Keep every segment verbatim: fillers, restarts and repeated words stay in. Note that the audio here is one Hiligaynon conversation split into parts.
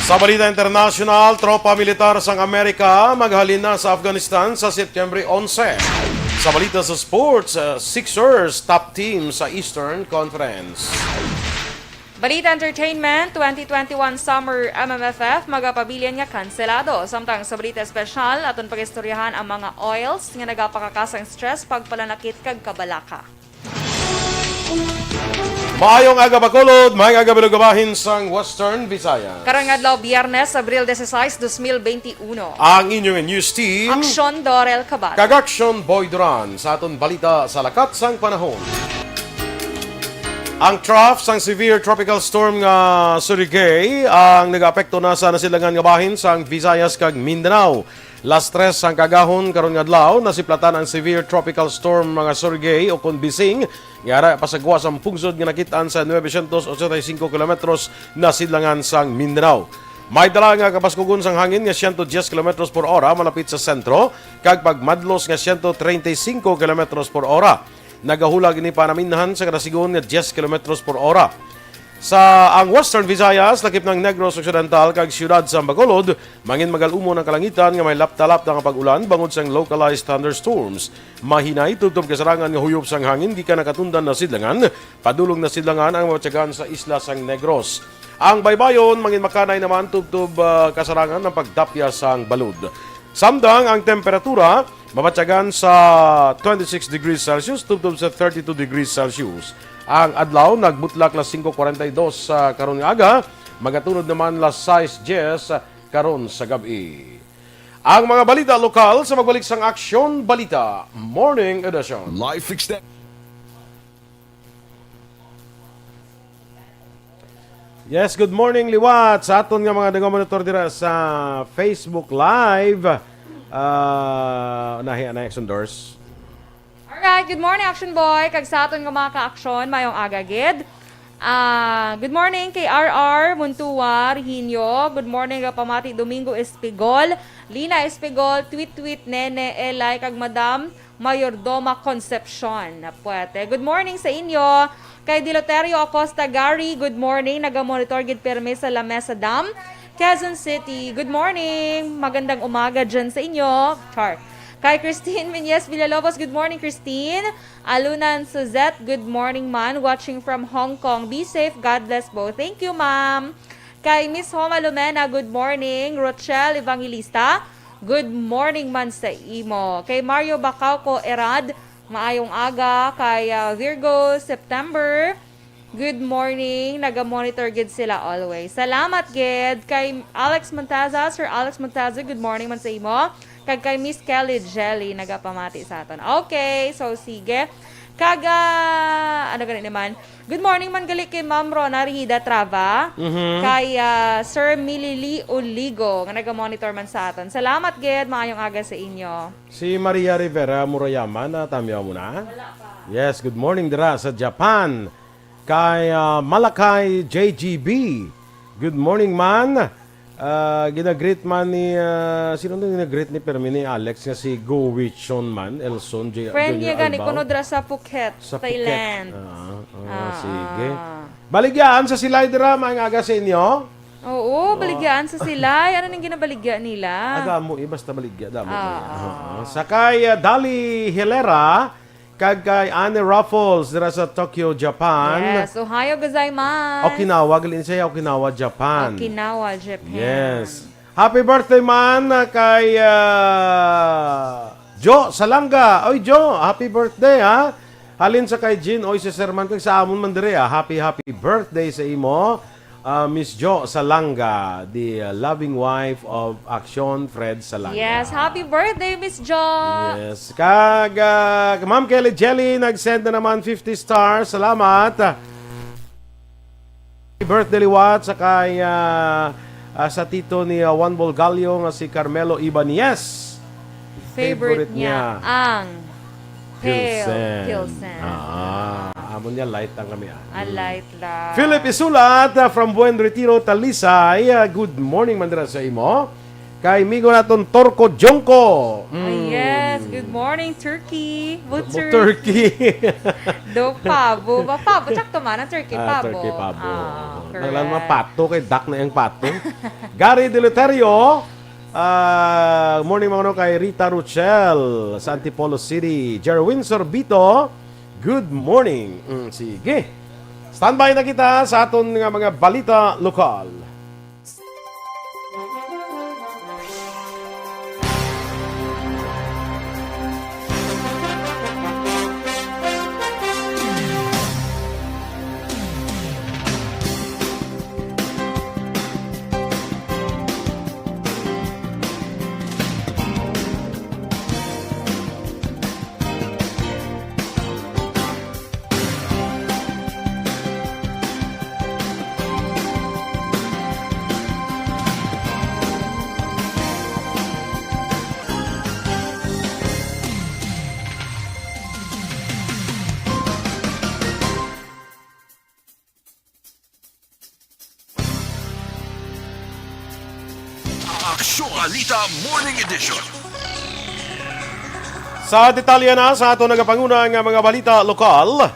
Sa balita internasyonal, tropa militar sang Amerika maghalin na sa Afghanistan sa September onse. Sa balita sa sports, uh, Sixers top team sa Eastern Conference. Balita entertainment, twenty twenty-one Summer M M F F magapabilin nga kanselado. Samtang sa balita espesyal, aton pagistoryahan ang mga oils nga nagapakakasang stress, pagpalanakit kag kabalaka. Maayong aga, Bacolod. Maayong aga, Balugabahin sang Western Visayas. Karong adlaw, Biyernes, Abril dieciséis, dos mil veintiuno. Ang inyong news team, Aksyon Dorel Cabal kag Aksyon Boy Duran, sa aton balita sa lakat sang panahon. Ang trough sang severe tropical storm nga Sergei ang nagaapekto na sa nasilangan nga bahin sang Visayas kag Mindanao. Las tres sang kagahon karon nga adlaw, nasiplatan ang severe tropical storm mga Sergei o kon Bising, nga ara pasagwa sang pungsod nga nakit-an sa nuebe sientos ochenta y cinco kilometros na sidlangan sang Mindanao. May dala nga kapaskugon sang hangin nga siyento diyes kilometros por ora malapit sa sentro, kag pagmadlos nga siyento treinta y cinco kilometros por ora. Nagahulag ini panaminhan sa kada sigon nga diyes kilometros por ora. Sa ang Western Visayas, lakip ng Negros Occidental kag siyudad sa Bacolod, mangin magal-umon ang kalangitan nga may lapta-lapta nga pag-ulan bangod sang localized thunderstorms. Mahinay tubtob kasarangan nga huyop sang hangin gikan nakatundan na sidlangan, padulong na sidlangan ang mabatyagan sa isla sang Negros. Ang baybayon, mangin makanay naman tubtob, ah, kasarangan ang pagdapya sang balod. Samtang ang temperatura, mabatyagan sa twenty-six degrees Celsius tubtob sa thirty-two degrees Celsius. Ang adlaw nagbutlak las singko kwarenta y dos sa karon nga aga, magatunod naman las sais dyes karon sa gab-i. Ang mga balita lokal sa magbalik sang Aksyon Balita Morning Edition. Life extend. Yes, good morning liwat sa aton nga mga nagmonitor dira sa Facebook Live. Ah, nahi anay Action Doors. Alright, good morning, Action Boy. Kag sa aton nga mga ka-aksyon, mayong aga gid. Ah, good morning kay R R Muntua Rehinio. Good morning, pamati Domingo Espigol, Lina Espigol, Tweet Tweet, Nene, Elay, kag Madam Mayordoma Concepcion. Napwerte. Good morning sa inyo. Kay Deloterio Acosta Gary, good morning. Nagamonitor gid pirmi sa Lamesa Dam, Quezon City. Good morning. Magandang umaga dyan sa inyo. Char. Kay Christine Menyes Villalobos, good morning, Christine. Alunan Suzette, good morning man. Watching from Hong Kong. Be safe. God bless po. Thank you, ma'am. Kay Miss Homa Lumena, good morning. Rochelle Evangelista, good morning man sa imo. Kay Mario Bacauco Erad, maayong aga. Kay, ah, Virgo September, good morning. Naga-monitor gid sila always. Salamat gid. Kay Alex Montaza, Sir Alex Montaza, good morning man sa imo. Kag kay Miss Kelly Jelly, nagapamati sa aton. Okay, so sige. Kag, ah, ano gani naman? Good morning man gali kay Ma'am Rona Rihida Trava, Mhm. kay, ah, Sir Milili Oligo, nga naga-monitor man sa aton. Salamat gid, maayong aga sa inyo. Si Maria Rivera Murayama, natamyaw mo na? Wala pa. Yes, good morning dira sa Japan. Kay, ah, Malakay J G B. Good morning man. Ah, ginagreet man ni, ah, sino to ginagreet ni Permi, ni Alex, nga si Go Wichon man, Elson J, Friend Junior niya gani, Albao? Kuno dira sa Phuket, Sa Phuket. Thailand. Ah, ah, Ah, sige. ah. Baligyaan sa silay dira, maayong aga sa inyo. Oo, Oh. baligyaan sa silay. Ano nang ginabaligya nila? Aga mo, eh, basta baligya, damo Ah, mo yan. ah. Oo. Sa kay, ah, Dali Hilera, kag kay Anne Ruffles dira sa Tokyo, Japan. Yes, ohayo gozaimasu. Okinawa, gali siya, Okinawa, Japan. Okinawa, Japan. Yes. Happy birthday man, ah, kay, ah, Jo Salanga. Oy, Jo, happy birthday, ha? Halin sa kay Jean, oy, si Serman, kag sa amon man dire, ah. Happy, happy birthday sa imo, ah, Miss Jo Salanga, the, ah, loving wife of Action Fred Salanga. Yes, happy birthday, Miss Jo. Yes. Kag, ah, Ma'am Kelly Jelly, nag-send na naman fifty stars. Salamat. Happy birthday liwat sa kay, ah, ah, sa tito ni, ah, Juan Bolgallo nga si Carmelo Ibanez. Favorite Favorite niya niya. ang pale Pilsen. Pilsen. Ah, amo niya, light lang kami, ah. Ah, Mm. light lang. Philip Isulat, ah, from Buen Retiro, Talisay. Ah, good morning man dira sa imo. Kay migo naton Turko Jongko. Ay, Mm. yes. Good morning, Turkey. Bo Turkey. Turkey. Do pabo. Ba, pabo. Tsakto man ang turkey, Ah, pabo. turkey pabo. Ah, Naglan mga correct. pato kay dak na yung pato. Gary Deleterio. Ah, morning mga no kay Rita Rochelle sa Antipolo City. Jerwin Sorbito, good morning. Mm, sige. Standby na kita sa aton nga mga balita lokal. Aksyon Balita Morning Edition. Sa detalye na sa ato nagapanguna nga mga balita lokal,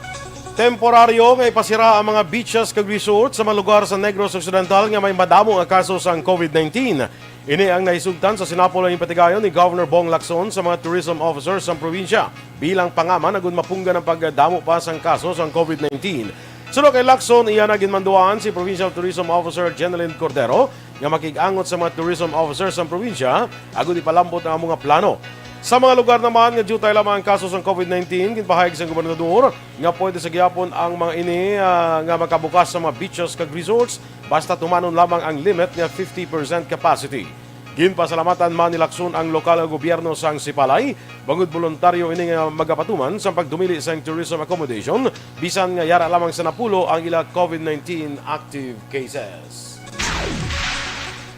temporaryo nga ipasira ang mga beaches kag resort sa mga lugar sa Negros Occidental nga may madamo nga kaso sang covid nineteen. Ini ang nahisugtan sa sinapol nga ginpatigayon ni Governor Bong Lacson sa mga tourism officers sang probinsya bilang pangaman agud mapunggan ang pagdamo pa sang kaso sang covid nineteen. Suno kay Lacson, iya na ginmanduan si Provincial Tourism Officer Jeneline Cordero nga makig-angot sa mga tourism officers sang probinsya agud ipalambot ang amo nga plano. Sa mga lugar naman nga diutay lamang ang kaso sang covid nineteen, ginpahayag sang gobernador nga pwede sa gihapon ang mga ini, ah, nga makabukas sa mga beaches kag resorts basta tumanon lamang ang limit nga fifty percent capacity. Ginpasalamatan man ni Lacson ang lokal nga gobyerno sang Sipalay bangod boluntaryo ini nga magapatuman sang pagdumili sang tourism accommodation bisan nga yara lamang sa napulo ang ila covid nineteen active cases.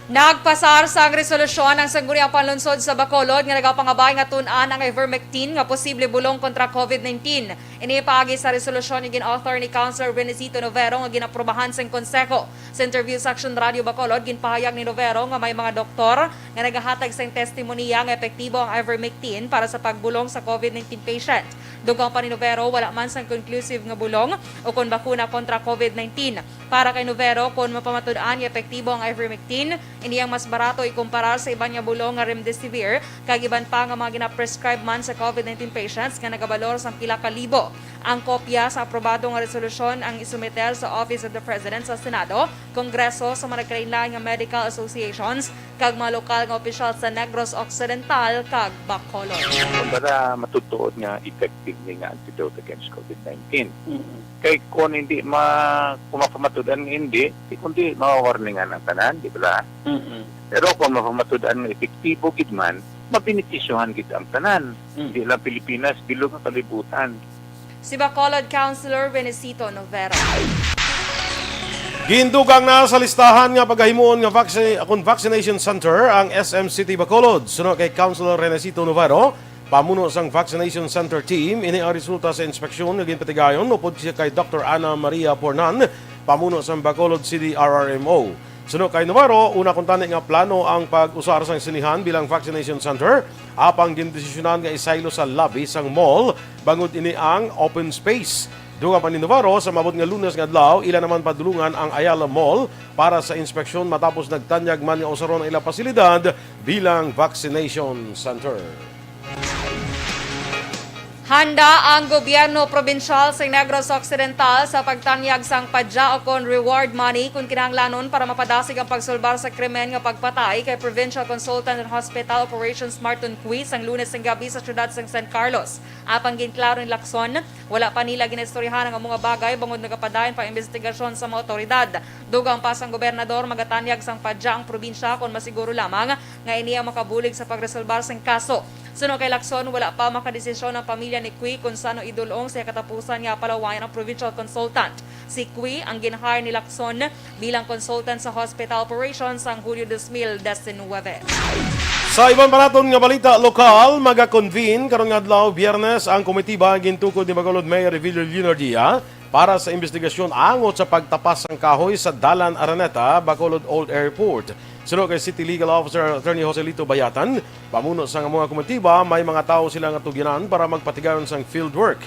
Nagpasar sang resolusyon ang Sangguniang Panlunsod sa Bacolod nga nagapangabay nga tun-an ang ivermectin nga posible bulong kontra covid nineteen. Ini paagi sa resolusyon nga gin-author ni Councilor Renesito Novero nga ginaprobahan sang Konseho. Sa interview sa Aksyon Radio Bacolod, ginpahayag ni Novero nga may mga doktor nga nagahatag sang testimonya nga epektibo ang ivermectin para sa pagbulong sa covid nineteen patient. Dugang pa ni Novero, wala man sang conclusive nga bulong o kon bakuna kontra covid nineteen. Para kay Novero, kon mapamatud-an nga epektibo ang ivermectin, ini ang mas barato ikumparar sa iban nga bulong nga remdesivir kag iban pa nga mga ginaprescribe man sa covid nineteen patients nga nagabalor sang pila ka libo. Ang kopya sa aprobado nga resolusyon ang isumiter sa Office of the President sa Senado, Kongreso, sa mga nagkalainlain nga medical associations, kag mga lokal nga opisyal sa Negros Occidental kag Bacolod. Kumbaga, matutuod nga effective ni nga antidote against covid nineteen. Mm-mm. Kay kung hindi ma kung mapamatud-an nga hindi, di kundi mawawarningan ang tanan, di ba? Mm-mm. Pero kung mapamatud-an nga epektibo gid man, mabenepisyohan gid ang tanan. Mm. Di lang Pilipinas, bilog nga kalibutan. Si Bacolod Councilor Renesito Novero. Gindugang na sa listahan nga pagahimuon nga vaccine akong vaccination center ang S M City Bacolod. Suno kay Councilor Renesito Novero, pamuno sang vaccination center team, ini ang resulta sa inspeksyon nga ginpatigayon upod siya kay Doktor Ana Maria Pornan, pamuno sang Bacolod City R R M O. Suno kay Novero, una kuntani nga plano ang pag-usar sang sinihan bilang vaccination center, apang gindesisyonan nga isaylo sa lobby sang mall bangod ini ang open space. Dugang pa ni Novero, sa maabot nga Lunes nga adlaw, ila naman padulungan ang Ayala Mall para sa inspeksyon matapos nagtanyag man nga usaron ang ila pasilidad bilang vaccination center. Handa ang gobyerno probinsyal sa Negros Occidental sa pagtanyag sang padya o kon reward money kon kinahanglanon para mapadasig ang pagsulbar sa krimen nga pagpatay kay Provincial Consultant on Hospital Operations Marton Cui sang Lunes sang gabi sa siyudad sang San Carlos. Apang ginklaro ni Lacson, wala pa nila ginaistoryahan ang amo nga bagay bangod nagapadayon pa ang imbestigasyon sa mga awtoridad. Dugang pa sang gobernador, magatanyag sang padya ang probinsya kon masiguro lamang nga ini ang makabulig sa pagresolbar sang kaso. Suno kay Lacson, wala pa makadesisyon ang pamilya ni Cui kon san-o idul-ong sa katapusan nga palawayan ang provincial consultant. Si Cui ang gin-hire ni Lacson bilang consultant sa hospital operations sang Hulyo dos mil diecinuebe. Sa iban pa naton nga balita lokal, maga-convene karon nga adlaw, Biyernes, ang komitiba nga gintukod ni Bacolod Mayor Revilio Leonardia para sa investigasyon angot sa pagtapas sang kahoy sa Dalan Araneta, Bacolod Old Airport. Suno kay City Legal Officer Attorney Joselito Bayatan, pamuno sang amo nga komitiba, may mga tawo sila nga tugyanan para magpatigayon sang field work.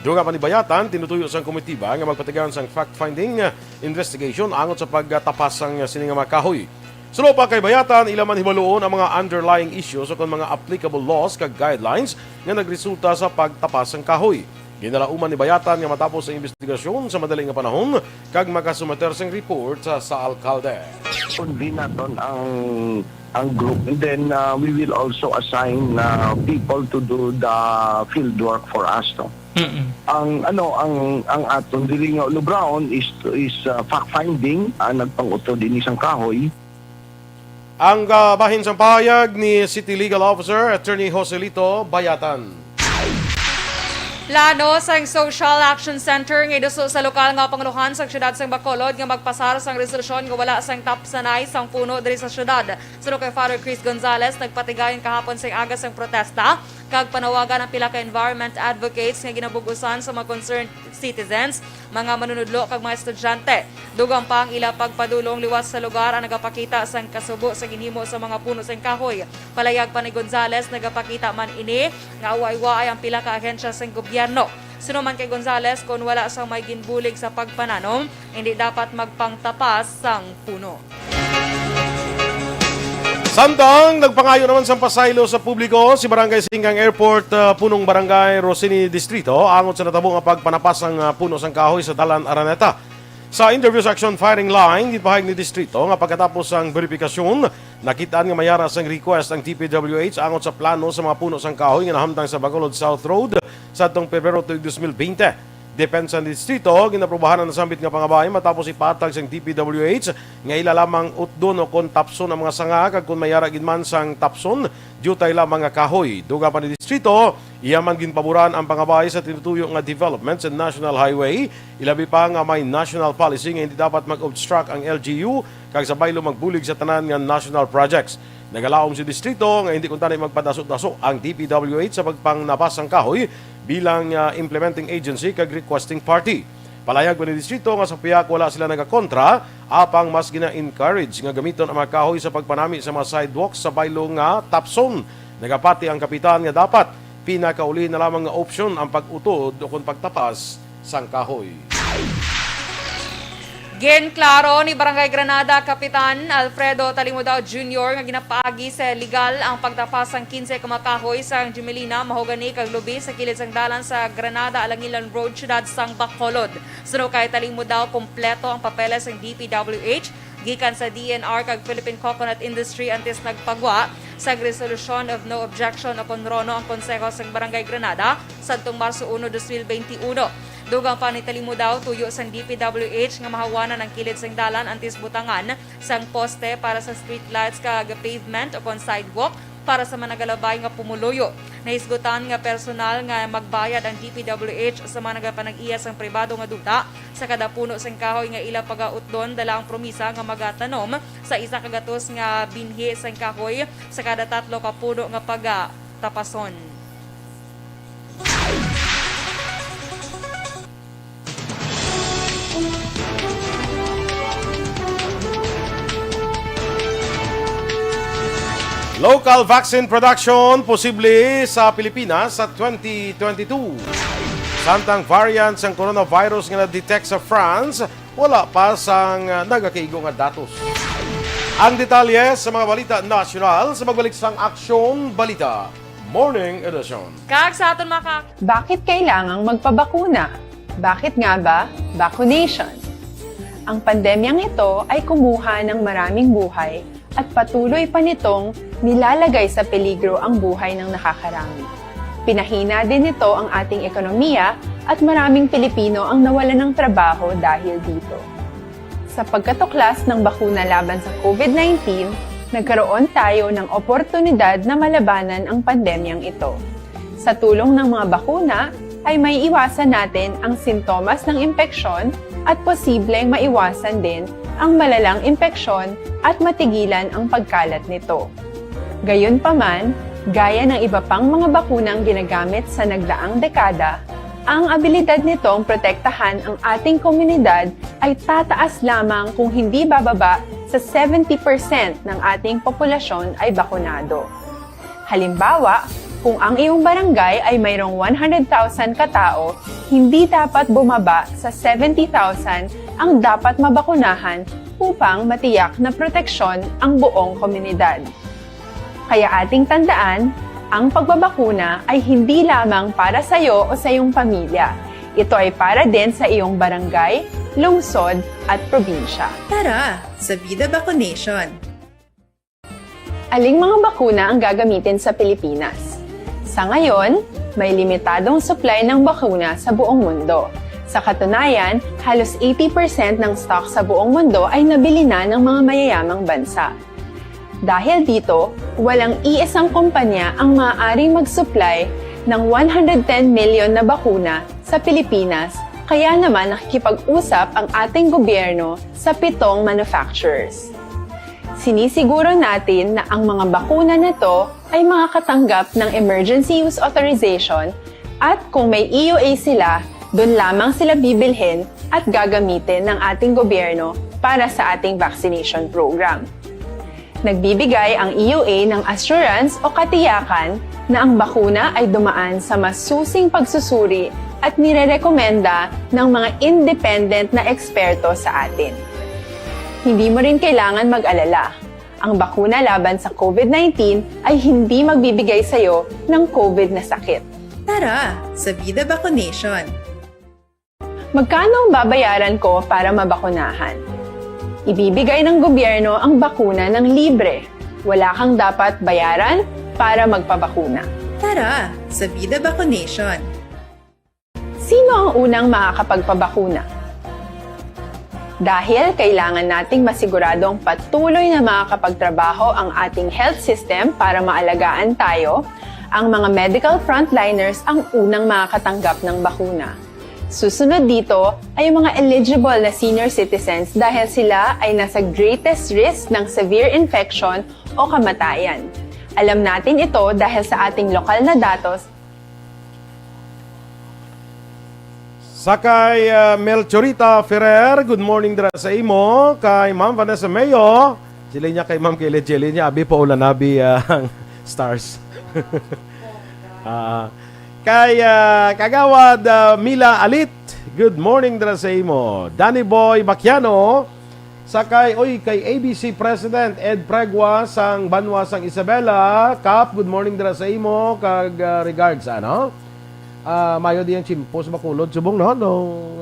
Dugang pa ni Bayatan, tinutuyo sang komitiba nga magpatigayon sang fact-finding investigation angot sa pagtapas sang sini nga mga kahoy. Suno pa kay Bayatan, ila man hibaluon ang mga underlying issues o kon mga applicable laws kag guidelines nga nagresulta sa pagtapas sang kahoy. Ginalauman ni Bayatan nga matapos ang investigasyon sa madali nga panahon kag makasumeter sang report sa, sa alkalde. Convene naton ang, ang group, and then, uh, we will also assign, uh, people to do the field work for us, no? Mm-mm. Ang, ano, ang, ang aton diri nga ulubraon is, is, uh, fact finding, uh, nagpang-utod ini sang kahoy. Ang, ah, bahin sang pahayag ni City Legal Officer Attorney Joselito Bayatan. Plano sang Social Action Center nga iduso sa lokal nga pangulohan sang siyudad sang Bacolod nga magpasar sang resolusyon nga wala sang tapsanay sang puno diri sa siyudad. Suno kay Father Chris Gonzales, nagpatigayon kahapon sang aga sang protesta kag panawagan ang pila ka environment advocates nga ginabug-usan sa mga concerned citizens, mga manunudlo kag mga estudyante. Dugang pa ang ila pagpadulong liwat sa lugar ang nagapakita sang kasubo sa ginhimo sa mga puno sang kahoy. Palayag pa ni Gonzales, nagapakita man ini nga waay-waay ang pila ka ahensya sang gobyerno. Suno man kay Gonzales, kon wala sang may ginbulig sa pagpananom, hindi dapat magpangtapas sang puno. Samtang nagpangayo naman sang pasaylo sa publiko si Barangay Singgang Airport, ah, Punong Barangay Rosini Distrito angot sa natabo nga pagpanapas sang, ah, puno sang kahoy sa Dalan Araneta. Sa interview sa Action Firing Line, ginpahayag ni Distrito nga pagkatapos sang beripikasyon, nakit-an nga may ara sang request ang D P W H angot sa plano sa mga puno sang kahoy nga nahamtang sa Bacolod South Road sadtong Pebrero tuig dos mil bente. Depensa ni Distrito, ginaprubahan ang nasambit nga pangabay matapos ipatag sang D P W H nga ila lamang utdon o kon tapson ang mga sanga, kag kon may ara gid man sang tapson, diutay lamang nga kahoy. Dugang pa ni Distrito, iya man ginpaboran ang pangabay sa tinutuyo nga development sa National Highway, ilabi pa nga may national policy nga hindi dapat mag-obstruct ang L G U kag sa baylo magbulig sa tanan nga national projects. Nagalaom si Distrito nga hindi kuntani magpadaso-daso ang D P W H sa pagpangnapas sang kahoy bilang, ah, implementing agency kag requesting party. Palayag pa ni Distrito nga sa pihak wala sila nagakontra, apang mas gina-encourage nga gamiton ang mga kahoy sa pagpanami sa mga sidewalks sa baylo nga tapson. Nagapati ang kapitan nga dapat pinakauli na lamang nga opsyon ang pag-utod o kon pagtapas sang kahoy. Ginklaro ni Barangay Granada Kapitan Alfredo Talimudao Junior nga ginapaagi sa legal ang pagtapas sang kinse ka mga kahoy sang Jumelina, Mahogany kag Lubi sa kilid sang dalan sa Granada, Alangilan Road, siyudad sang Bacolod. Suno kay Talimudao, kompleto ang papeles sang D P W H gikan sa D E N R kag Philippine Coconut Industry antes nagpagwa sang Resolution of No Objection o kon RONO ang Konseho sang Barangay Granada sadtong Marso uno, dos mil benti uno. Dugang pa ni Talimudao, tuyo sang D P W H nga mahawanan ang kilid sang dalan antes butangan sang poste para sa street lights kag pavement o kon sidewalk para sa mga nagalabay nga pumuluyo. Nahisgutan nga personal nga magbayad ang D P W H sa mga nagapanag-iya sang pribado nga duta sa kada puno sang kahoy nga ila pagautdon, dala ang promisa nga magatanom sa isa ka gatos nga binhi sang kahoy sa kada tatlo ka puno nga pagatapason. Local vaccine production posible sa Pilipinas sa twenty twenty-two. Samtang variant sang coronavirus nga na-detect sa France, wala pa sang, ah, nagakaigo nga datos. Ang detalye sa mga balita nasyonal sa pagbalik sang Aksyon Balita Morning Edition. Kag sa aton mga ka- Bakit kailangang magpabakuna? Bakit nga ba vaccination? Ang pandemyang ito ay kumuha ng maraming buhay at patuloy pa nitong nilalagay sa peligro ang buhay ng nakakarami. Pinahina din nito ang ating ekonomiya at maraming Pilipino ang nawalan ng trabaho dahil dito. Sa pagkatuklas ng bakuna laban sa COVID nineteen, nagkaroon tayo ng oportunidad na malabanan ang pandemyang ito. Sa tulong ng mga bakuna, ay maiiwasan natin ang sintomas ng impeksyon at posibleng maiwasan din ang malalang impeksyon at matigilan ang pagkalat nito. Gayunpaman, gaya ng iba pang mga bakunang ginagamit sa nagdaang dekada, Ang abilidad nitong protektahan ang ating komunidad ay tataas lamang kung hindi bababa sa seventy percent ng ating populasyon ay bakunado. Halimbawa, kung ang iyong barangay ay mayroong one hundred thousand katao, hindi dapat bumaba sa seventy thousand ang dapat mabakunahan upang matiyak na proteksyon ang buong komunidad. Kaya ating tandaan, ang pagbabakuna ay hindi lamang para sa iyo o sa iyong pamilya. Ito ay para din sa iyong barangay, lungsod, at probinsya. Tara, sa Vida Vaccination! Aling mga bakuna ang gagamitin sa Pilipinas? Sa ngayon, may limitadong supply ng bakuna sa buong mundo. Sa katunayan, halos eighty percent ng stock sa buong mundo ay nabili na ng mga mayayamang bansa. Dahil dito, walang iisang kumpanya ang maaaring mag-supply ng one hundred ten million na bakuna sa Pilipinas, kaya naman nakikipag-usap ang ating gobyerno sa pitong manufacturers. Sinisiguro natin na ang mga bakuna na to ay makakatanggap ng emergency use authorization, at kung may E U A sila, doon lamang sila bibilhin at gagamitin ng ating gobyerno para sa ating vaccination program. Nagbibigay ang E U A ng assurance o katiyakan na ang bakuna ay dumaan sa masusing pagsusuri at nirerekomenda ng mga independent na eksperto sa atin. Hindi mo rin kailangan mag-alala. Ang bakuna laban sa COVID nineteen ay hindi magbibigay sa iyo ng COVID na sakit. Tara, sa Vida Vaccination! Magkano ang babayaran ko para mabakunahan? Ibibigay ng gobyerno ang bakuna ng libre. Wala kang dapat bayaran para magpabakuna. Tara, sa Vida Vaccination! Sino ang unang makakapagpabakuna? Dahil kailangan nating masiguradong patuloy na makakapagtrabaho ang ating health system para maalagaan tayo, ang mga medical frontliners ang unang makakatanggap ng bakuna. Susunod dito ay ang mga eligible na senior citizens dahil sila ay nasa greatest risk ng severe infection o kamatayan. Alam natin ito dahil sa ating lokal na datos. Sa kay, ah, Melchorita Ferrer, good morning dira sa imo. Kay Ma'am Vanessa Mayo, sila niya kay Ma'am Kelly Jelly niya, abi pa ulan abi, ah, ang stars. Ah, kay, ah, Kagawad, ah, Mila Alit, good morning dira sa imo. Danny Boy Baquiano, sa kay, oy, kay A B C President Ed Pregua sang banwa sang Isabela, Kap, good morning dira sa imo, kag, ah, regards, ano? Ah, mayo di ang tiyempo sa Bacolod, subong, no? No,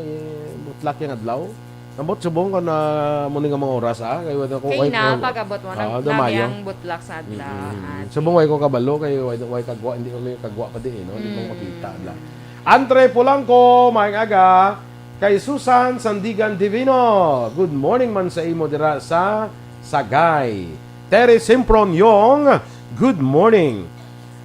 eh, butlak yang adlaw. Ambot subong kon, ah, mo ni nga mga oras, ah. Kay wala ko, kay wala na, ko, pag-abot mo, ah, nag-, do nami mayo ang butlak sa adlaw, mm, ah, subong, way ko kabalo, kay way, way kagwa, hindi ko kagwa pa di, eh, no? Hindi ko, mm, makita, bla. Andre Polanco, maayong aga. Kay Susan Sandigan Divino, good morning man sa imo dira sa Sagay. Terry Simpron Yong, good morning.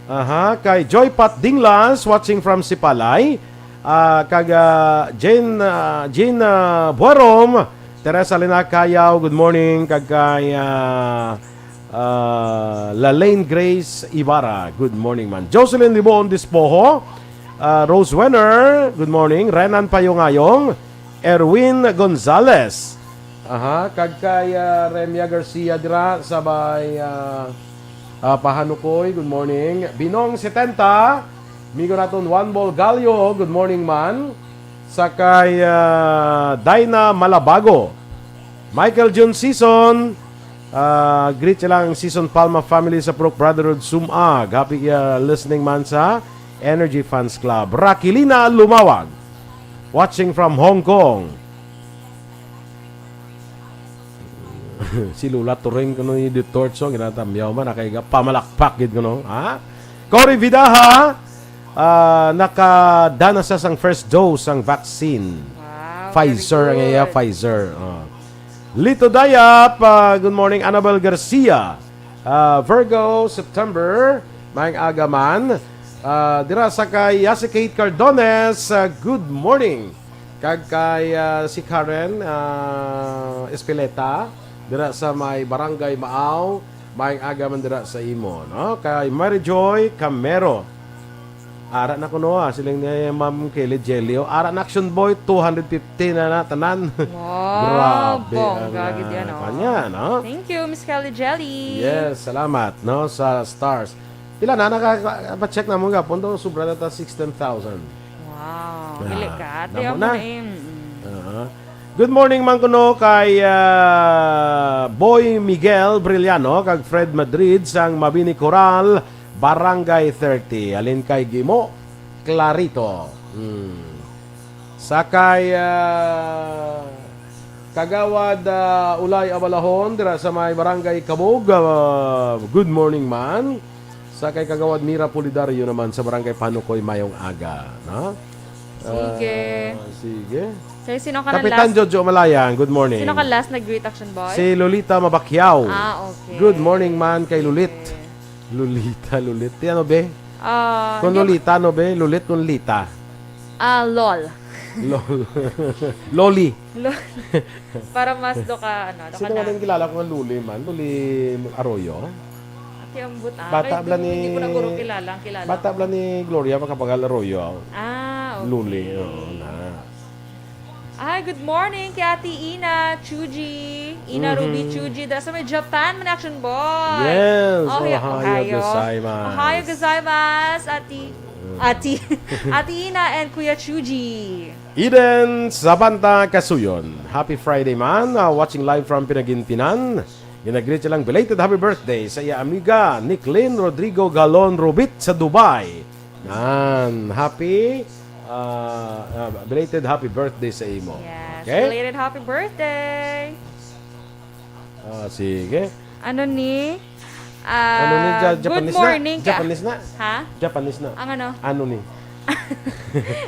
Aha, kay Joy Pat Dinglas, watching from Sipalay. Ah, kag, ah, Jane, ah, Jean, ah, Buarom, Teresa Lina Cayaw, good morning. Kag kay, ah, ah, Lalaine Grace Ibarra, good morning man. Jocelyn Libon Dispoho, ah, Rose Wenner, good morning. Renan Payongayong, Erwin Gonzalez. Aha, kag kay, ah, Remia Garcia dira sa bay, ah, ah, Pahanukoy, good morning. Binong setenta, amigo naton Juan Bolgallo, good morning man. Sa kay, ah, Dinah Malabago, Michael Jun Season, ah, greet sila ang Season Palma family sa Purok Brotherhood Sumag. Happy, ah, listening man sa Energy Fans Club. Rakilina Lumawag, watching from Hong Kong. Si Lola Turing kuno ni Duterte, so, ginatamyaw man, nakaiga, pamalakpak gid kuno, ha? Cory Vidaha, ah, nakadana sa sang first dose sang vaccine. Wow, Pfizer, very ang iya, good. Pfizer, oh. Lito Dayap, ah, good morning. Annabel Garcia, ah, Virgo, September, maayong aga man. Ah, dira sa kay Yasi Kate Cardones, ah, good morning. Kag kay, ah, si Karen, ah, Espileta, dira sa may Barangay Maaw, maayong aga man dira sa imo, no? Kay Mary Joy Camero. Ara na kuno, ah, siling ni Ma'am Kelly Jelly. O, ara na, Action Boy, two hundred fifty na na tanan. Wow, grabe bongga ang, gid yan, ah, oh, kanya, no? Thank you, Miss Kelly Jelly. Yes, salamat, no, sa stars. Pila na, naka-, pa-check namon gapon, do, sobra na ta sixteen thousand. Wow, ah, dili ka. Ate, namo amo na, na, eh, mm. Ah. Good morning man kuno kay, ah, Boy Miguel Brillano kag Fred Madrid sang Mabini Coral, Barangay thirty. Alin kay Gimo? Clarito. Hmm. Sa kay, ah, Kagawad, ah, Ulay Abalahon dira sa may Barangay Kabog. Ah, good morning man. Sa kay Kagawad Mira Pulidario naman sa Barangay Panukoy, mayong aga, no? Sige. Ah, sige. Kay sino ka na Kapitan last? Jojo Malayang, good morning. Sino ka last nag-greet, Action Boy? Si Lolita Mabakyaw. Ah, okay. Good morning man kay Lulit. Sige. Lolita, Lulit. Di ano, be? Ah, kung di Lolita, ano, be? Lulit kung Lita? Ah, lol. Lol. Loli. Lol. Para mas do ka, ano, do ka. Sino na nga nang kilala ko nga Loli man? Loli Arroyo? Ate, ambot, ah. Bata kay bla ni, hindi ko na guro kilala, ang kilala bata ko bla ni Gloria Macapagal Arroyo. Ah, okay. Loli, oo, na. Ay, good morning kay Ate Ina Chuji. Ina Mhm. Ruby Chuji. Dala sa may Japan, man, Action Boy. Yes, ohayo, ohayo ohayo. Gozaimasu. Ohayo gozaimasu, Ate, Mm. Ate, Ate Ina and Kuya Chuji. Eden Sabanta Kasuyon. Happy Friday, man. Ah, watching live from Pinagintinan. Ginagreet silang belated happy birthday sa iya amiga, Niclyn Rodrigo Galon Rubit sa Dubai. Nan, happy, ah, ah, belated happy birthday sa imo. Yes, okay? Belated happy birthday. Ah, sige. Ano ni? Ah, ano ni? Ja-, good Japanese na? Morning ka. Japanese na? Ha? Japanese na. Ang ano? Ano ni?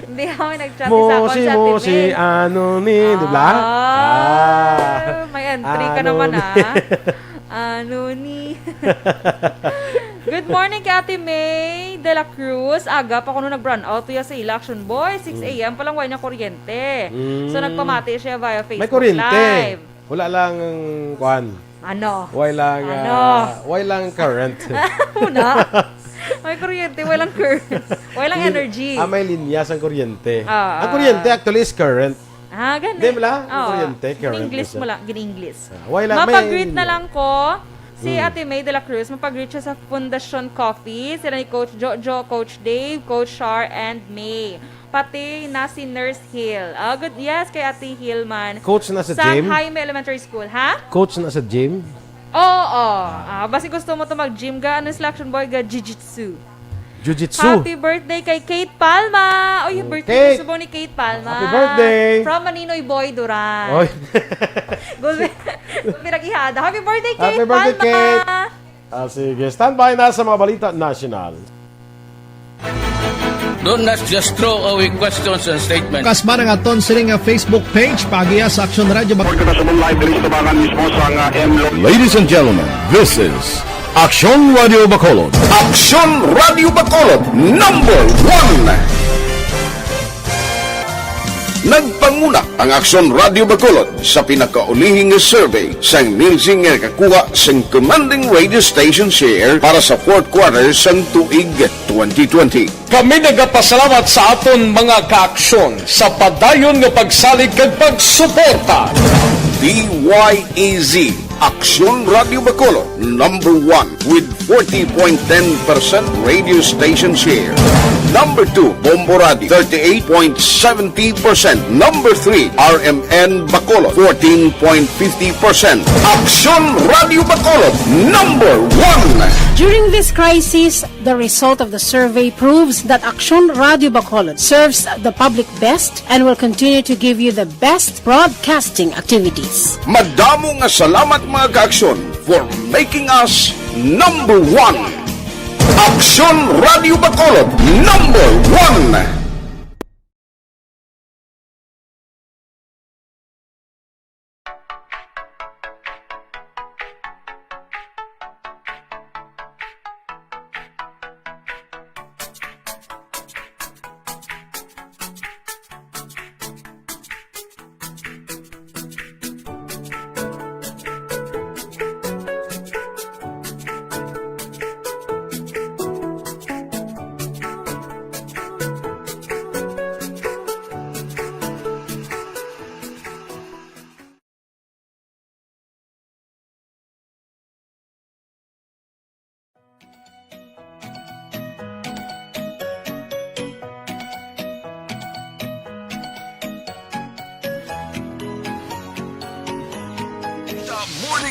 Hindi ako nag-chat sa akon Moshi, sa moshi, T V. Ano ni? Di ba? Ah, ah, may entry ka ano naman, ni? Ah. Ano ni? Good morning kay Ate May de la Cruz. Aga pa kuno nag-brown out ya sa ila, Action Boy. Mm. Six A M pa lang, wala na kuryente. So, mm, nagpamati siya via Facebook Live. May kuryente. Wala lang, kuan. Ano? Wala lang, ano? Ah, wala lang current. Una. May kuryente, wala lang current. Wala lang energy. Ah, may linya sang kuryente. Ah, ang kuryente actually is current. Ah, gani. Di ba? Oo. Ang kuryente, current na siya. Gin-English mo lang, gin-English. Ah, wala, may linya. Mapag-greet na lang ko si Ate May de la Cruz. Mm. Mapag-greet siya sa Fundacion Coffee. Sila ni Coach Jojo, Coach Dave, Coach Shar, and May. Pati na si Nurse Hill. Ah, good. Yes, kay Ate Hill man. Coach na sa gym? San Jaime Elementary School, ha? Coach na sa gym? Oo, oo. Ah, basi gusto mo to mag-gym ga, ano sila, Action Boy, ga jiu-jitsu. Jiu-jitsu? Happy birthday kay Kate Palma. Oy, birthday subong ni Kate Palma. Happy birthday. From Maninoy Boy Duran. Oy. Gulbi, gulbi nag-ihada. Happy birthday, Kate Palma. Happy birthday, Kate. Ah, sige. Standby na sa mga balita nasyonal. Don't not just throw away questions and statements. Kasman ang aton sini nga Facebook page, paagiya sa Aksyon Radio Bac- Report kita sa live diri sa tubangan mismo sa nga M Lo- Ladies and gentlemen, this is Aksyon Radio Bacolod. Aksyon Radio Bacolod, number one. Nagpanguna ang Aksyon Radio Bacolod sa pinakaulihi nga survey sang Nielsen nga nakakuha sang commanding radio station share para sa fourth quarter sang tuig twenty twenty. Kami nagapasalamat sa aton mga kaaksyon sa padayon nga pagsalig kag pagsuporta. D Y E Z, Aksyon Radio Bacolod, number one with forty point ten percent radio station share. Number two, Bombo Radio, thirty-eight point seventy percent. Number three, R M N Bacolod, fourteen point fifty percent. Aksyon Radio Bacolod, number one. During this crisis, the result of the survey proves that Aksyon Radio Bacolod serves the public best and will continue to give you the best broadcasting activities. Madamo nga salamat, mga kaaksyon, for making us number one. Aksyon Radio Bacolod, number one.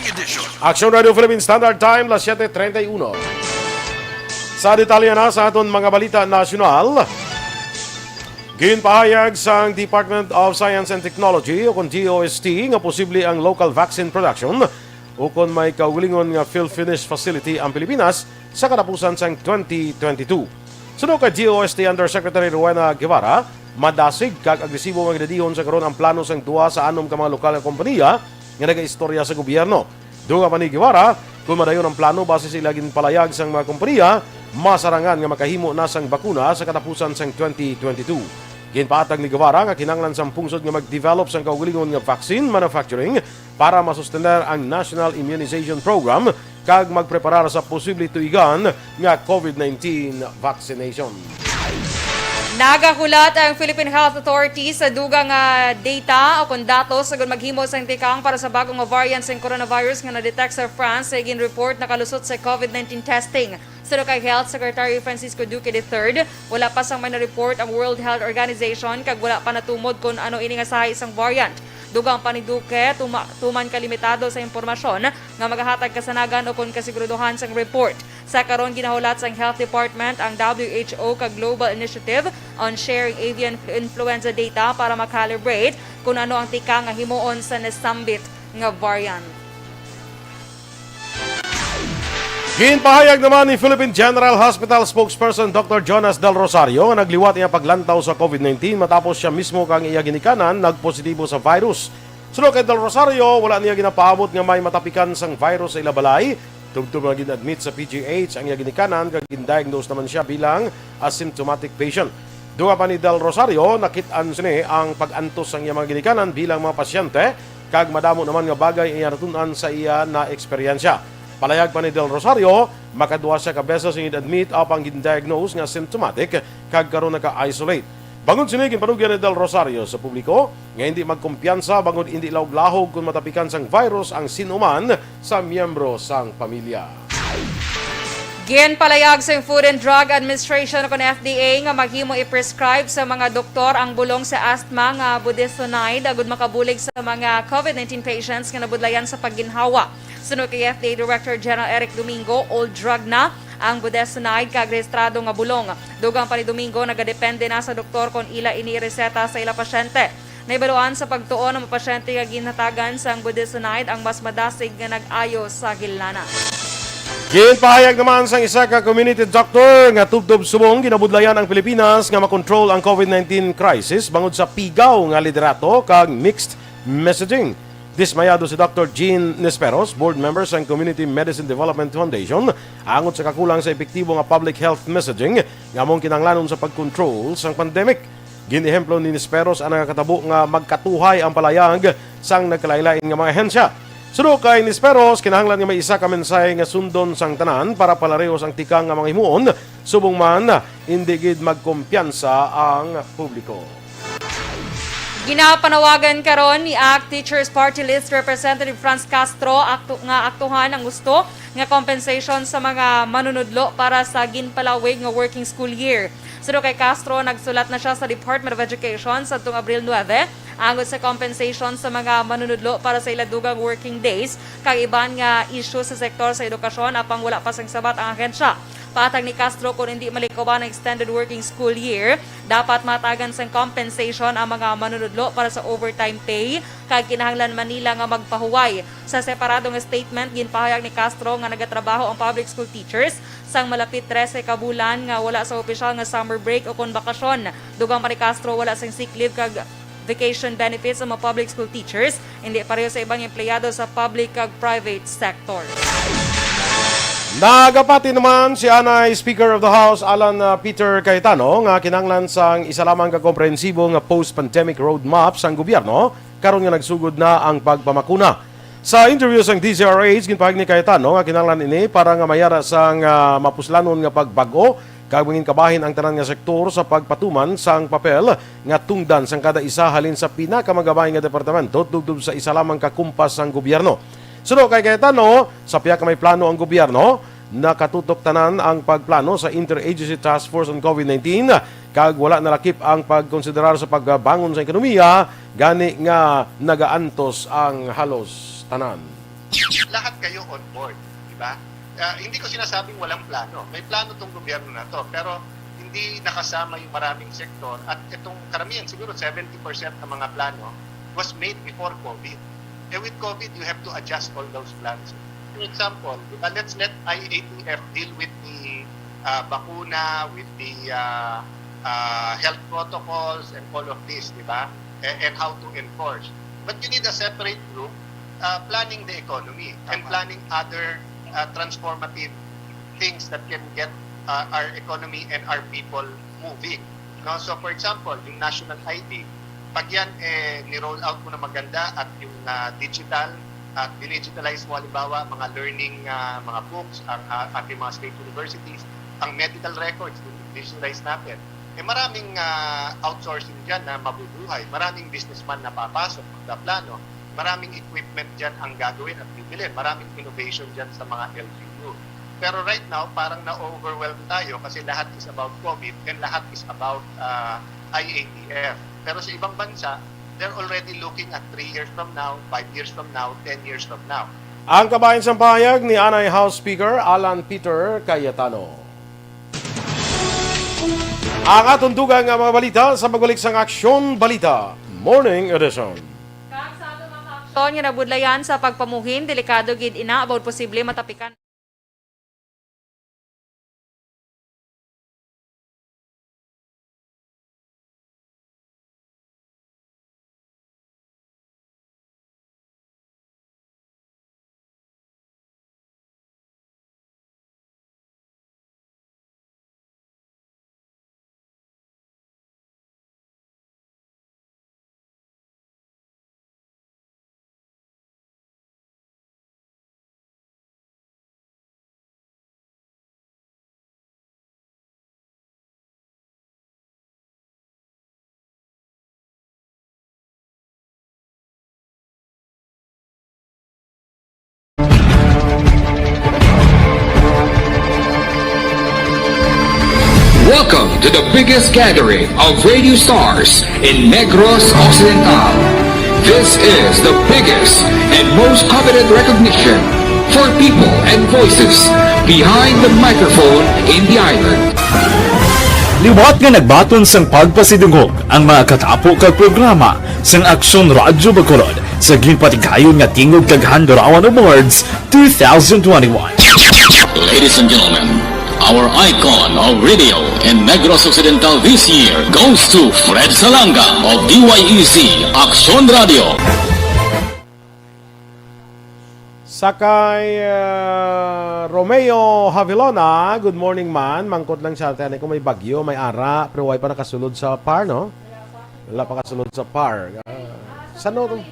Edition. Action Radio Philippine Standard Time, las siete treinta y uno. Sa detalye na sa aton mga balita nasyonal, ginpahayag sang Department of Science and Technology, o kon D O S T, nga posible ang local vaccine production o kon may kaugalingon nga fill finish facility ang Pilipinas sa katapusan sang twenty twenty-two. Suno kay D O S T Undersecretary Rowena Guevara, madasig kag agresibo nga ginadihon sa karon ang plano sang duha sa anom ka mga lokal nga kompanya nga nagaistorya sa gobyerno. Dugang pa ni Guevara, kung madayon ang plano base sa ila ginpalayag sang mga kompanya, masarangan nga makahimo na sang bakuna sa katapusan sang twenty twenty-two. Ginpaatag ni Guevara nga kinahanglan sang pungsod nga mag-develop sang kaugalingon nga vaccine manufacturing para masustener ang National Immunization Program kag magpreparar sa posible tuigan nga COVID nineteen vaccination. Nagahulat ang Philippine Health Authority sa dugang nga data o kon datos agud maghimo sang tikang para sa bagong nga variant sang coronavirus nga na-detect sa France sa ginreport nakalusot sa COVID nineteen testing. Suno kay Health Secretary Francisco Duque the third, wala pa sang may na-report ang World Health Organization kag wala pa natumod kon ano ini nga sahi sang variant. Dugang pa ni Duque, tuma- tuman ka limitado sa impormasyon nga magahatag kasanagan o kon kasiguraduhan sang report. Sa karon, ginahulat sang Health Department ang W H O kag Global Initiative on Sharing Avian Influenza Data para ma-calibrate kon ano ang tikang nga himuon sa nasambit nga variant. Ginpahayag naman ni Philippine General Hospital spokesperson Doctor Jonas Del Rosario nga nagliwat iya paglantaw sa COVID nineteen matapos siya mismo kag iya ginikanan nagpositibo sa virus. Suno kay Del Rosario, wala niya ginapaabot nga may matapikan sang virus sa ila balay. Tubtob nga gin-admit sa P G H ang iya ginikanan kag gin-diagnose naman siya bilang asymptomatic patient. Dugang pa ni Del Rosario, nakit-an sini ang pag-antos sang iya mga ginikanan bilang mga pasyente kag madamo naman nga bagay ang iya natun-an sa iya na eksperyensya. Palayag pa ni Del Rosario, makaduha siya ka beses ang gin-admit apang gin-diagnose nga symptomatic kag karon naka-isolate. Bangod sini, ginpanugyan ni Del Rosario sa publiko nga hindi magkumpiyansa bangod hindi lahog-lahog kon matapikan sang virus ang sin-o man sa miyembro sang pamilya. Ginpalayag sang Food and Drug Administration o kon F D A nga maghimo i-prescribe sa mga doktor ang bulong sa asthma nga budesonide agud makabulig sa mga COVID nineteen patients nga nabudlayan sa pagginhawa. Suno kay F D A Director General Eric Domingo, old drug na ang budesonide kag rehistrado nga bulong. Dugang pa ni Domingo, nagadepende na sa doktor kon ila ini ireseta sa ila pasyente. Nahibaluan sa pagtuon ang mga pasyente nga ginhatagan sang budesonide ang mas madasig nga nag-ayo sa ginlana. Ginpahayag naman sang isa ka community doctor nga tubtob subong ginabudlayan ang Pilipinas nga makontrol ang COVID nineteen crisis bangod sa pigaw nga liderato kag mixed messaging. Dismayado si Doctor Jean Nesperos, board member sang Community Medicine Development Foundation, angot sa kakulang sa epektibo nga public health messaging nga among kinahanglanon sa pagkontrol sang pandemic. Gin-ehemplo ni Nisperos ang nagakatabo nga magkatuhay ang palayag sang nagkalain-lain nga mga ahensya. Suno kay Nisperos, kinahanglan nga may isa ka mensahe nga sundon sang tanan para palarihos ang tikang nga mga himuon, subong man hindi gid magkumpiyansa ang publiko. Ginapanawagan karon ni ACT Teachers Party List Representative Franz Castro akto, nga aktuhan ang gusto nga compensation sa mga manunudlo para sa ginpalawig nga working school year. Suno kay Castro, nagsulat na siya sa Department of Education sadtong Abril nuebe angot sa compensation sa mga manunudlo para sa ila dugang working days kag iban nga isyu sa sektor sa edukasyon, apang wala pa sang sabat ang ahensya. Patag ni Castro, kon hindi malikawan ang extended working school year, dapat matagan sang compensation ang mga manunudlo para sa overtime pay, kag kinahanglan man nila nga magpahuway sa separado nga statement. Ginpahayag ni Castro nga nagatrabaho ang public school teachers sang malapit trese ka bulan nga wala sa opisyal nga summer break o kon bakasyon. Dugang pa ni Castro, wala sang sick leave kag vacation benefits ang mga public school teachers, hindi pareho sa ibang empleyado sa public kag private sector. Nagapati naman si anay Speaker of the House Alan, uh, Peter Cayetano nga kinahanglan sang isa lamang ka komprehensibo nga post-pandemic roadmap sang gobyerno karon nga nagsugod na ang pagpamakuna. Sa interview sang D Z R H, ginpahayag ni Cayetano nga kinahanglan ini para nga mayara sang, ah, mapuslanon nga pagbag-o kag mangin kabahin ang tanan nga sektor sa pagpatuman sang papel nga tungdan sang kada isa halin sa pinakamagabay nga departamento tubtob sa isa lamang ka kumpas sang gobyerno. Suno kay Cayetano, sa pihak nga may plano ang gobyerno, nakatutok tanan ang pagplano sa Interagency Task Force on COVID nineteen, kag wala nalakip ang pagkonsiderar sa pagbangon sa ekonomiya, gani nga nagaantos ang halos tanan. lahat kayo on board, di ba? Ah, hindi ko sinasabing walang plano. May plano tong gobyerno na to, pero hindi nakasama yung maraming sektor at itong karamihan, siguro seventy percent ng mga plano was made before COVID. Eh, with COVID, you have to adjust all those plans. For example, di ba, let's let I A T F deal with the uh, bakuna, with the uh, uh, health protocols, and all of this, di ba? And, and how to enforce. But you need a separate group uh, planning the economy and planning other uh, transformative things that can get uh, our economy and our people moving. No? So for example, yung national I D, pag yan eh, ni-roll out mo na maganda at yung uh, digital at dinigitalize mo halimbawa mga learning uh, mga books ang uh, ating mga state universities, ang medical records digitalize natin, eh maraming uh, outsourcing diyan na mabubuhay, maraming businessman na papasok, magpaplano, maraming equipment diyan ang gagawin at bibilin, maraming innovation diyan sa mga L G U. Pero right now, parang na-overwhelm tayo kasi lahat is about COVID and lahat is about uh, I A T F. Pero sa ibang bansa, they're already looking at three years from now, five years from now, ten years from now. Ang kabahin sang pahayag ni anay House Speaker Alan Peter Cayetano. Ang aton dugang nga mga balita sa pagbalik sang Aksyon Balita Morning Edition. Kag sa aton mga kaaksyon nga nabudlayan sa pagpamuhin, delikado gid ina about posible matapikan. Welcome to the biggest gathering of radio stars in Negros Occidental. This is the biggest and most coveted recognition for people and voices behind the microphone in the island. Liwat nga nagbaton sang pagpasidungog ang mga katapo kag programa sang Aksyon Radyo Bacolod sa ginpatigayon nga Tingog kag Handurawan Awards two thousand twenty-one. Ladies and gentlemen, our icon of radio in Negros Occidental this year goes to Fred Salanga of D Y E C Aksyon Radio. Sakay uh, Romeo Havilona, good morning man. Mangkot lang siya, tani kung may bagyo, may ara, pero way pa nakasulod sa par, no? Wala pa kasulod sa par. Uh, sano to?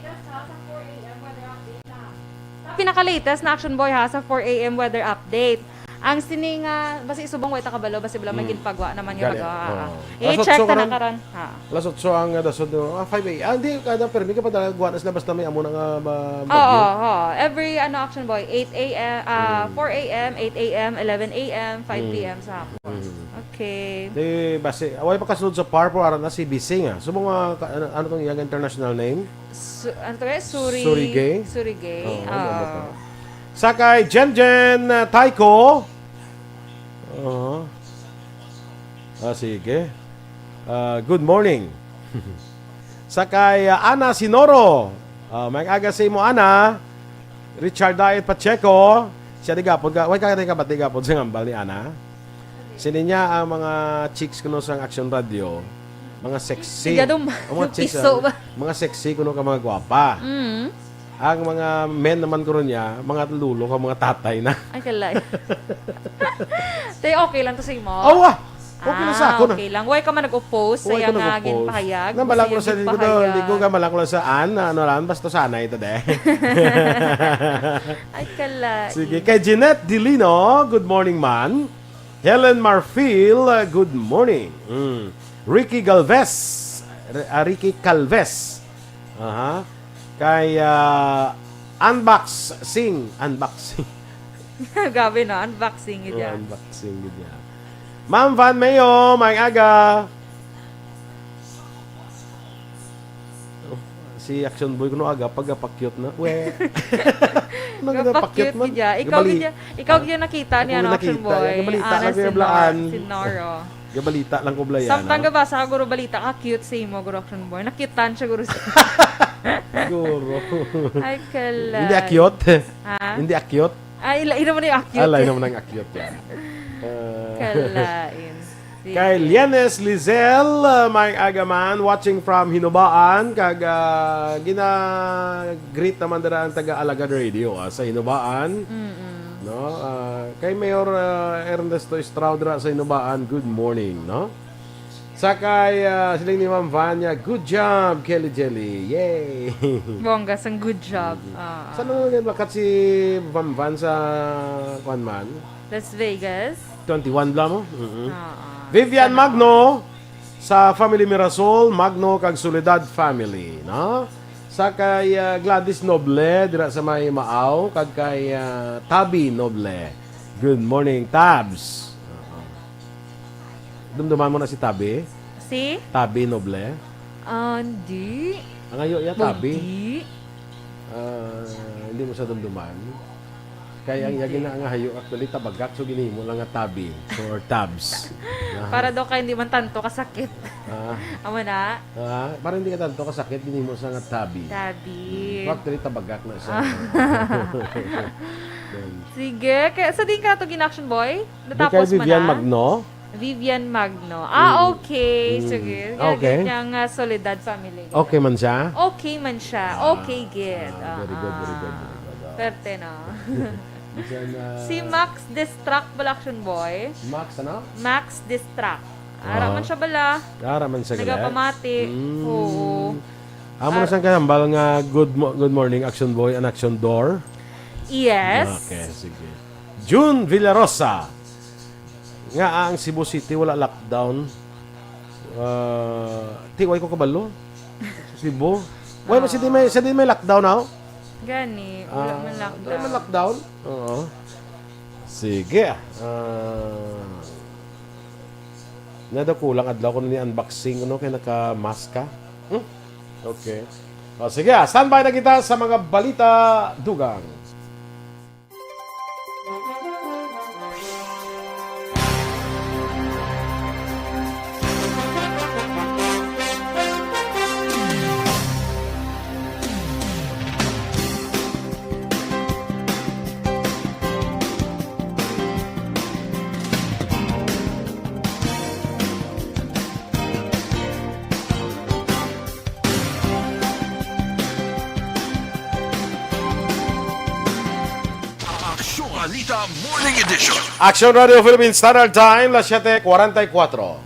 Pinaka-latest na Action Boy ha sa four A M weather update. Ang sining uh, basi subong way ta kabalo, basi bala may ginpagwa naman nga baga. I-check ta na karon. Ha. Alas otso ang uh, dasod no. Ah, five A M. Ah, hindi, kada permi ka pa talaga guwa na sila basta may amo na nga uh, bagyo. Oo, oo. Every ano Action Boy, eight A M, uh, four A M, eight A M, eleven A M, five P M sa hapon. Okay. Di basi, away pa kasulod sa par po aran na C B C nga. So mga ano, ano tong iyang international name? Su- ano to eh? Suri Surigay? Surigay. Oo, ano ba to? Sa kay Jen Jen uh, Taiko. Oo. Ah, sige. Ah, good morning. Sa kay ah, Ana Sinoro. Ah, may aga sa imo, Ana. Richard Diet Pacheco. Siya di gapon ka. Way ka di ka ba't di gapon sa ngambal ni Ana? Sini niya ang mga chicks kuno sa Action Radio. Mga sexy. Ang chicks, ah, mga sexy kuno ka mga gwapa. Mm. Ang mga men naman ko ron niya, mga lolo ka, mga tatay na. Ay, kalay. Te, okay lang to sa imo? Awa! Okay lang sa ako na. Okay lang. Why ka man nag-oppose sa iyang nga ginpahayag? Nabalang ko sa, hindi ko, hindi ko ka malang ko lang sa an, na ano lang, basta sanay ito, de. Ay, kalay. Sige, kay Jeanette Dilino, good morning, man. Helen Marfil, uh, good morning. Mm. Ricky Galvez, R- uh, Ricky Calvez. Aha. Kay uh, Unboxing, Unboxing. Gabi na, unboxing gid yan. Unboxing gid yan. Ma'am Van Mayo, may aga. Si Action Boy kuno aga pagapakyot na. We. Nagpakyut gid ya. Ikaw gid ya, ikaw gid ya nakita ni, ano, Action Boy. Gabalita lang ko blaan. Si Noro. Gabalita lang ko blaan. Samtang gabasa ka, guro, balita ka, cute sa imo, guro, Action Boy. Nakyutan siya, guro. Guro. Ay, kalay. Hindi akyot? Ha? Hindi akyot? Ay, ila, ila mo na yung akyot. Ala, ila mo na yung akyot yan. Ah. Kalain. Kay Lianes Lizel, uh, may agaman, watching from Hinubaan, kag, uh, gina-greet naman dira ang taga Alagad Radio, ah, sa Hinubaan. Mm-mm. No? Uh, kay Mayor, uh, Ernesto Estrao dira sa Hinubaan, good morning, no? Sa kay, uh, siling ni Ma'am Vanya, good job, Kelly Jelly. Yay! Bongga sang good job. Mm-mm. Ah. Saan na nga bakat si Ma'am Van sa, kuwan man? Las Vegas. Twenty-one bla mo? Mm-mm. Ah, ah. Vivian Magno, sa family Mirasol, Magno kag Soledad family, no? Sa kay, ah, Gladys Noble, dira sa may Maaw, kag kay, ah, Tabi Noble. Good morning, Tabs. Oo. Dumduman mo na si Tabi? Si? Tabi Noble? Ah, hindi. Ang ayo ya, Tabi. Hindi. Ah, hindi mo sa dumduman? Kay ang Hindi. Yagi na nga hayo, actually, tabagak, so ginhimo lang nga tabi or tabs. Ah. Para daw kay hindi man tanto kasakit. Ah. Amo na? Ah, para hindi ka tanto kasakit, ginhimo sa nga tabi. Tabi. Hmm. So, actually, tabagak na siya. Ah. Then, Sige. Kaya, sa din ka to gin-action, boy? Di kay Natapos mo Vivian na? Magno? Vivian Magno. Ah, Mm. Okay. Mm. Sige. Ah, okay. Kaya niya nga Soledad family. Okay man siya? Okay man siya. Ah, Okay, gid. Ah, very good, very good, Ah, very good. Ah. Perte, no? Minsan, ah, Si Max Distract, bala, action boy. Max, ano? Max Distract. Ara Ah. man siya, bala. Ara man siya, galit? Nagapamati. Mm. Oo. Amo na Ar- siyang kahambal nga good mo-, good morning, action boy and action door. Yes. Okay, sige. June Villarosa. Nga ang Cebu City wala lockdown. Ah, ti, way ko kabalo. Cebu. Way ba, sa di may, Ah. sa di may lockdown now? Gani, wala Ah, man lockdown. Wala man lockdown? Oo. Sige. Ah, nada kulang adlaw ko ni unboxing, ano, kay naka-mask ka. Hmm? Okay. O, sige, ah, standby na kita sa mga balita dugang. Aksyon Balita Morning Edition. Aksyon Radio Philippines Standard Time, las siete cuarenta y cuatro.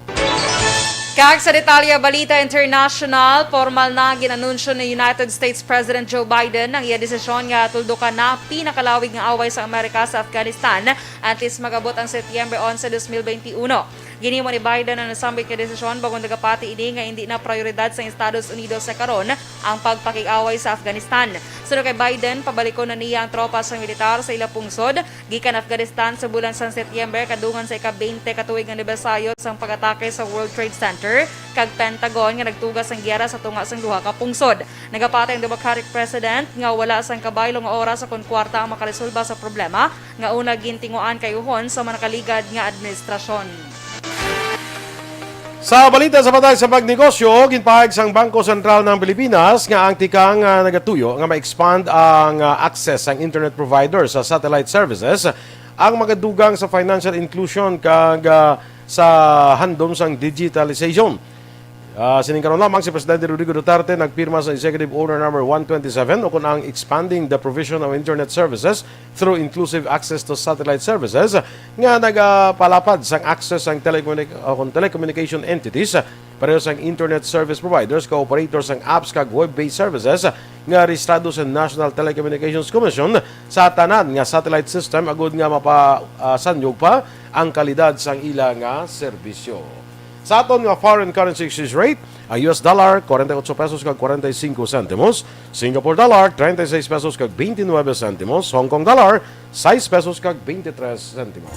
Kag sa detalye, balita international, formal na gin-anunsyo ni United States President Joe Biden ang iya desisyon nga tuldukan na pinakalawig nga away sa Amerika sa Afghanistan antes mag-abot ang Setyembre onse, dos mil benti uno. Ginhimo ni Biden ang nasambit nga desisyon bangod nagapati ini nga indi na prayoridad sang Estados Unidos sa karon ang pagpakig-away sa Afghanistan. Suno kay Biden, pabalikon na niya ang tropa sang militar sa ila pungsod gikan Afghanistan sa bulan sang Setyembre, kadungan sa ika-twenty ka tuig nga anibersaryo sang pag-atake sa World Trade Center kag Pentagon nga nagtuga sang giyera sa tunga sang duha ka pungsod. Nagapati ang Democratic President nga wala sang kabaylo nga oras kon kwarta ang makalisulba sa problema nga una gintinguhaan kayuhon sa mga nakaligad nga administrasyon. Sa balita sa patag sa pagnegosyo, ginpahayag sang Bangko Sentral ng Pilipinas nga ang tikang, ah, nagatuyo nga ma-expand ang, ah, access sang internet provider sa satellite services, ang magadugang sa financial inclusion kag, ah, sa handom sang digitalization. Ah, sining karon lamang si Presidente Rodrigo Duterte nagpirma sa Executive Order Number one twenty-seven, ukon ang Expanding the Provision of Internet Services through Inclusive Access to Satellite Services, nga nagapalapad sang access sang telecommunic-, o kon telecommunication entities, pareho sang internet service providers, ka operators sang apps kag web-based services nga rehistrado sa National Telecommunications Commission sa tanan nga satellite system, agud nga mapa-, ah, sanyog pa ang kalidad sang ila nga serbisyo. Sa aton nga foreign currency exchange rate, ang U S dollar, forty-eight pesos kag forty-five centimos. Singapore dollar, thirty-six pesos kag twenty-nine centimos. Hong Kong dollar, six pesos kag twenty-three centimos.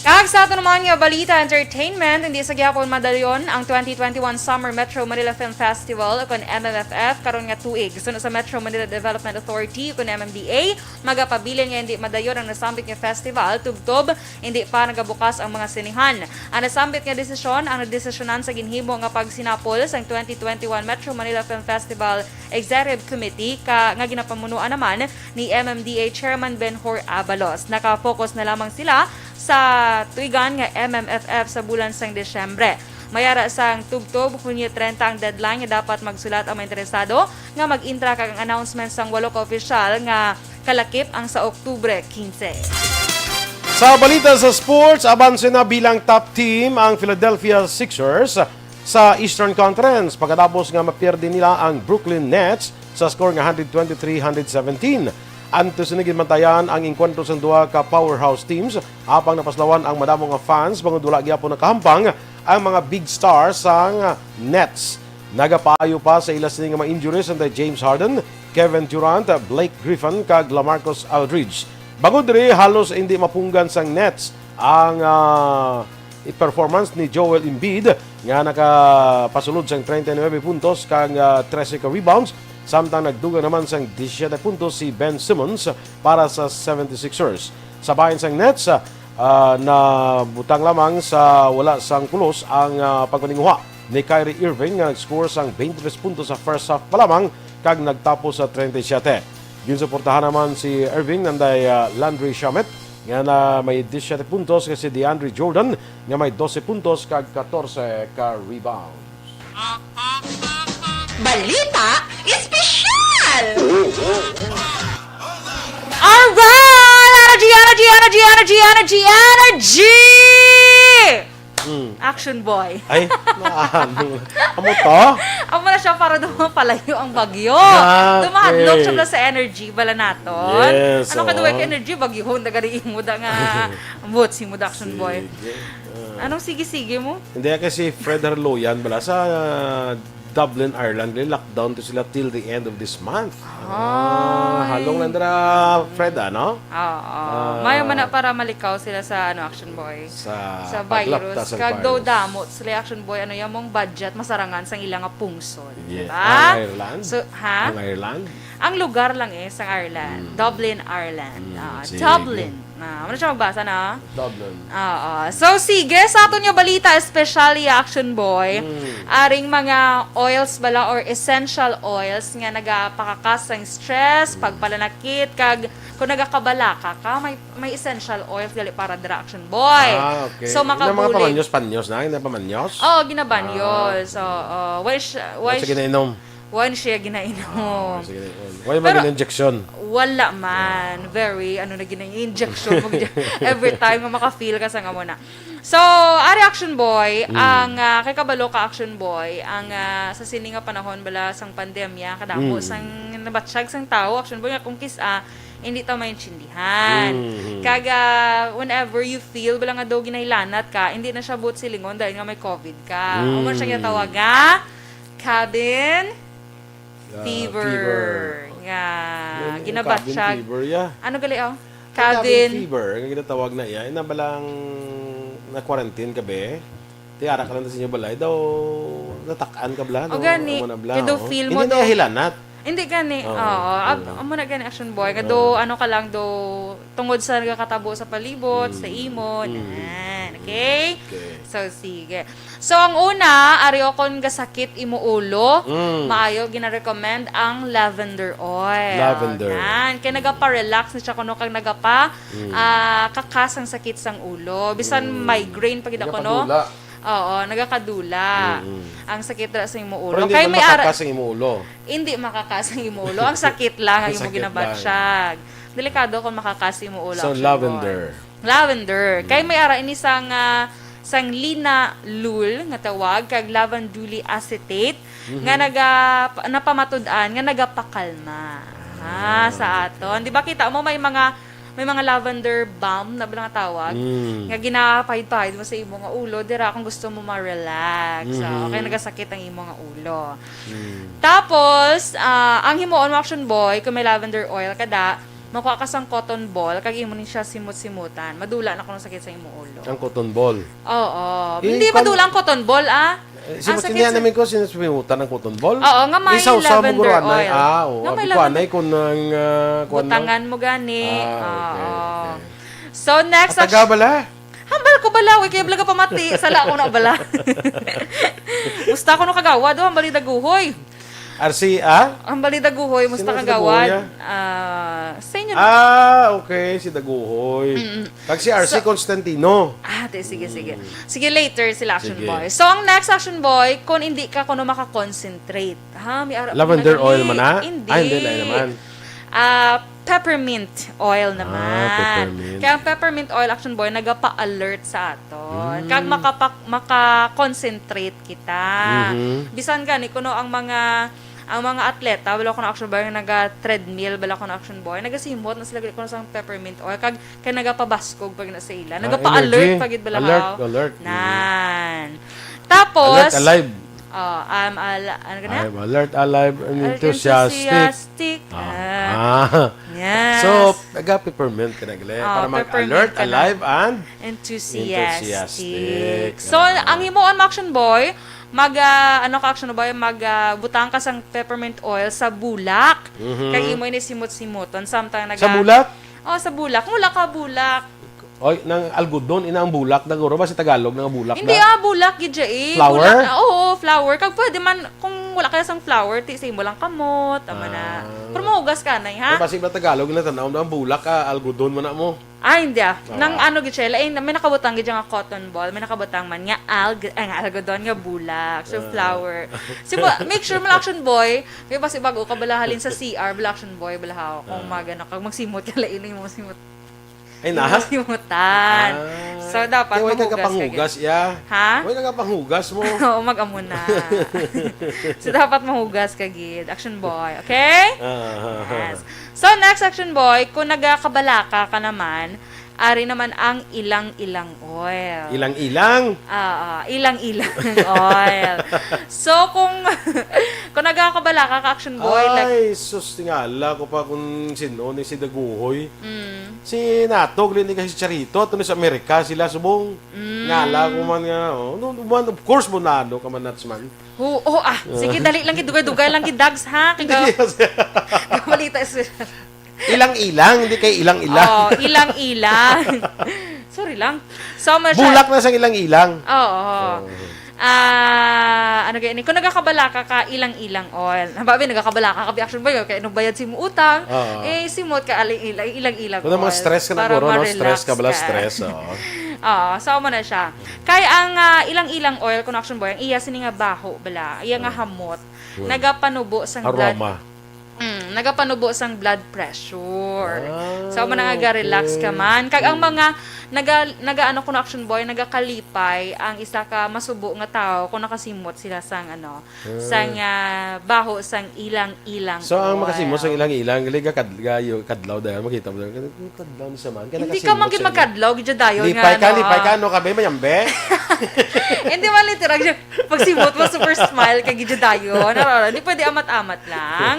Kag sa ato naman nga balita, entertainment, hindi sa gihapon madayon ang twenty twenty-one Summer Metro Manila Film Festival, o kon M M F F, karon nga tuig. Suno sa Metro Manila Development Authority, o kon M M D A, magapabilin nga hindi madayon ang nasambit nga festival, tubtob hindi pa nagabukas ang mga sinehan. Ang nasambit nga desisyon ang nadesisyonan sa ginhimo nga pagsinapol sang twenty twenty-one Metro Manila Film Festival Executive Committee ka, nga ginapamunuan naman ni M M D A Chairman Benhur Abalos. Naka-focus na lamang sila sa tuigan nga M M F F sa bulan sang Disyembre. May ara sang tubtob, Hunyo treinta ang deadline nga dapat magsulat ang mga interesado nga mag-intra kag ang announcement sang walo ka opisyal nga kalakip ang sa Oktubre quince. Sa balita sa sports, abanse na bilang top team ang Philadelphia Sixers sa Eastern Conference pagkatapos nga mapierde nila ang Brooklyn Nets sa score nga hundred twenty-three hundred seventeen. Antes sini ginbantayan ang engkwentro sang duha ka powerhouse teams, apang napaslawan ang madamo nga fans bangod wala gyapon nakahampang ang mga big stars sang Nets. Nagapaayo pa sa ila sini nga mga injuries anday James Harden, Kevin Durant, Blake Griffin, kag LaMarcus Aldridge. Bangod diri, halos hindi mapunggan sang Nets ang, ah, performance ni Joel Embiid nga nakapasulod sang treinta y nueve puntos kag, ah, trese ka rebounds, samtang nagdugang naman sang disisiete puntos si Ben Simmons para sa seventy-sixers. Sa bahin sang Nets, ah, ah, nabutang lamang sa wala sang pulos ang, ah, pagpaninguha ni Kyrie Irving nga nag-score sang twenty-three puntos sa first half pa lamang kag nagtapos sa treinta y siyete. Ginsuportahan naman si Irving nanday, ah, Landry Shamet nga na may disisiete puntos, kag si DeAndre Jordan nga may dose puntos kag katorse ka rebound. Balita Espesyal! Alright! Energy, energy, energy, energy, energy, energy! Mm. Action boy. Ay, naano. Amo to? Amo na siya para daw mapalayo ang bagyo. Ah, okay. Dumahadlok siya na sa energy, bala naton. Yes, ano ka daw oo. Ka energy, bagyohon, dagari imo da nga. Ambot, si mo da, action boy. Sige. Ah. Anong sige-sige mo? Hindi, kasi Fred Harloyan, bala, sa, ah, Dublin, Ireland, gali lockdown to sila till the end of this month. Ah, ay. Halong lang dira, Fred, ano? Oo. Ah. Mayo man na para malikaw sila sa, ano, action boy. Sa, sa virus. Paglapta sa virus. Kag daw damo sila, action boy, ano, yung mong budget, masarangan sang ila nga pungsod. Yeah. Diba? Ang Ireland? So, ha? Ang Ireland? Ang lugar lang eh, sang Ireland. Mm. Dublin, Ireland. Mm, ah, sige. Dublin. Ah, ano siya magbasa na? Dublin. Oo. So, sige, sa aton nga balita, especially Action Boy, mm, aring mga oils bala or essential oils nga nagapakakas sang stress, mm, pagpalanakit, kag kung nagakabalaka ka, may, may essential oils gali para dira, Action Boy. Ah, okay. So, yung mga makabuli. Pamanyos-panyos na, yung pamanyos? Oo, ginabanyos. Ah, okay. Oo. Why sh-, why sh-, sige na inom. Wala siya ginainom. Ah, sige. Wala man. Pero gina injection? Wala man. Ah. Very, ano na, gina-injection mo gid every time nga maka-feel ka sa nga mo na. So, ari Action Boy, mm, ang, ah, kay kabalo ka, Action Boy, ang, ah, sa sini nga panahon bala sang pandemya, kadamo, mm, sang nabatsyag sang tawo, Action Boy, nga kung kis-a, hindi ta maintindihan. Mm. Kag, ah, whenever you feel bala nga daw ginailanat ka, hindi na siya buot silingon dahil nga may covid ka. Mm. Amo siya ginatawag nga cabin, ah, fever. Fever. Nga, yung ginabatsyag. Cabin fever, yeah. Ano gali, oh? Yung cabin, cabin fever, ang ginatawag na iya. Ina balang na-quarantine ka, be? Ti ara ka lang sa inyo balay, daw natak-an ka bala, o, no? Gani, amo na bala, kaya daw, oh, feel mo hindi daw niya hilanat. Hindi gani. Oo, oo. Ab-, oo. Amo na gani, Action Boy. Nga, oo, daw, ano ka lang, daw, tungod sa nagakatabo sa palibot, mm, sa imo, mm, nan. Okay? Okay. So, sige. So, ang una, ari o kon gasakit imo ulo, mm, maayo gina-recommend ang lavender oil. Lavender. Nan. Kay nagapa-relax ni siya kuno kag nagapa, mm, ah, kakas ang sakit sang ulo. Bisan, mm, migraine pa gid ako, no? Nagakadula. Oo, nagakadula. Mm-mm. Ang sakit ra sa imo ulo. Pero hindi kay man may ara-, makakas ang imo ulo. Hindi makakas ang imo ulo. Ang sakit lang ang imo ginabatsyag. Ang sakit lang. Delikado kung makakas imo ulo, Action Boy. So, lavender. Lavender. Kay, mm, may ara ini sang, ah, sang linalool nga tawag kag lavanduli acetate, mhm, nga naga-, napamatud-an nga nagapakalma. Ah, sa aton. Ah, okay. Di ba kita mo may mga, may mga lavender balm na ba nga tawag? Mm. Nga ginapahid-pahid mo sa imo nga ulo, dira kung gusto mo ma-relax. Mhm. Ah, kay nagasakit ang imo nga ulo. Mm. Tapos, ah, ang himuon mo, Action Boy, kung may lavender oil ka da, Makuha ka sang cotton ball, kag imo ni siya simot-simutan. Madula na kuno sakit sa imo ulo. Ang cotton ball. Oo. Eh, Hindi kwan- madula ang cotton ball, ah. Eh, Ang simot sakit niya sa namin ko, sinisimutan ang cotton ball. Oo, nga may Isaw-saw mo, lavender guro, anay. oil. Ah, oo. Nga may Abi ko, anay, lavender. kung nang, ah, kwan lang. Butangan mo gani. Ah, okay, Oo. okay. So, next Ataga action- bala? Hambal ko bala, uy, kay bala ka pamati. Sala ko na bala. Musta ko no kagawad, oh, hambal ni Daguhoy. R C, ah? Hambal ni Daguhoy, musta Sino si kagawad? Daguhoy, ah? Ah, sa inyo. Ah, okay, si Daguhoy. Mm-mm. Kag si R C So- Constantino. Ah, te, sige, sige. Mm. Sige, later sila, Action Sige. Boy. So, ang next, Action Boy, kung hindi ka kuno makakonsentrate. Ha? May ara-, Lavender may oil nagani-, man na? Hindi. Ah, hindi, lain naman. Ah, peppermint oil Ah, naman. peppermint. Kaya ang peppermint oil, Action Boy, nagapa-alert sa aton. Mm. Kag makapa-, maka-concentrate kita. Mhm. Bisan gani, kuno ang mga, ang mga atleta, bala kuno, Action Boy, nga naga-treadmill, bala kuno, Action Boy, nagasimot na sila gani kuno sang peppermint oil. Kag, kay nagapabaskog pa gid na sa ila. Ah, Nagapa-alert energy. pa gid bala, Alert, haw. alert. Mm. Nan. Tapos, Alert, alive. Oh, I'm al-, ano ka na? I'm alert, alive, and Alert, enthusiastic. enthusiastic. Ah. Ah. Ah. Yes. So, aga peppermint ka na gali. Oh, Para mag-alert, peppermint ka na. alive, and Enthusiastic. Enthusiastic. So, Ah. ang himuon mo, Action Boy, mag, ah, ano ka, Action Boy, mag, ah, butang ka sang peppermint oil sa bulak. Mhm. Kag imo ini simot-simoton. Samtang naga- Sa bulak? Oh, sa bulak. Wala ka bulak. Oy, nang algodon, ina ang bulak, na guro ba sa Tagalog, nang bulak Hindi, na? ah, bulak, gid siya eh. Flour? Bulak, ah, oo, flour. Kag pwede man, kung wala kaya sang flour, ti sa imo lang kamot, tama na. Ah. Pero mahugas ka, nay, ha? Pero basi ba Tagalog, na tanaw na ang bulak, ah, algodon man na mo? Ah, hindi, ah. Ah. Nang ano, gid siya, lain, may nakabutang, gid siya nga cotton ball, may nakabutang man, nga alg-, ay, nga algodon, nga bulak, so Ah. flour. Si mo, make sure mo lang, Action Boy, kaya basi bago ka bala halin sa C R, bala, Action Boy, bala, ha, kung Ah. mag, ano, kag magsimot ka, lain mo simot. Ay, na? Hindi mo simutan. Ah. So, dapat Kaya way ka mahugas ka, kapanghugas, gid. ya? Ha? Way ka kapanghugas mo. Oo, mag-amo na. So, dapat mahugas ka, gid. Action Boy, okay? Ah. Yes. So, next, Action Boy, kung nagakabalaka ka naman, ari naman ang ilang-ilang oil. Ilang-ilang? Ah, ah, ilang-ilang oil. So, kung, kung nagakabalaka ka, Action Boy, like Ay, sus, tingala ko pa kung sino ni si Daguhoy. Mm. Si Natog, ni kay si Charito, ato ni sa Amerika, sila subong. Mm. Ngala ko man nga, oh. No, man, of course, Bonado ka man, Nats man. Oo, oh, ah, Ah. sige, dali lang, gid, dugay-dugay lang, gid, Dags, ha? Kay Hindi, ga-, kasi gamalita is Ilang-ilang, hindi kay ilang-ilang. Oh, ilang-ilang. Sorry lang. So, mo siya Bulak na sang ilang-ilang. Oo. Oo. Ah, ano gani? Kung nagakabalaka ka, ilang-ilang oil. Hababi, nagakabalaka ka, bi, Action Boy, kay nung bayad si mo utang, Oo. eh, simot ka, aling-ilang, ilang-ilang Kung mga oil stress ka na, para guro, no? ma-relax Stress ka, bala, ka. stress, oo. Oo, so, amo na siya. Kay ang, ah, ilang-ilang oil, kung Action Boy, ang iya sini nga baho, bala, iya nga Oo. hamot, Oo. nagapanubo sang blood. Aroma. Mm, nagapanubo sang blood pressure. Ah, So, amo na nga, relax okay. ka man. Kag ang Mm. mga naga-, naga-ano kuno, Action Boy, nagakalipay ang isa ka masubo nga tawo kung nakasimot sila sang, ano, Ah. sang, ah, baho sang ilang-ilang So, ang makasimot sang oil. ilang-ilang, gali, gakad-, gayo, kadlaw dayon, makita mo dayon, "Ano kadlaw ni sa man?" Kaya Hindi nakasimot ka man gid sa ilang- magkadlaw, gid dayon nga, Lipay ka, ano, lipay ka, ah. ano ka, be? Mayambe? Hindi man literal siya. Pagsimot mo, super smile ka, gid dayon. Ano, ano, hindi pwede amat-amat lang.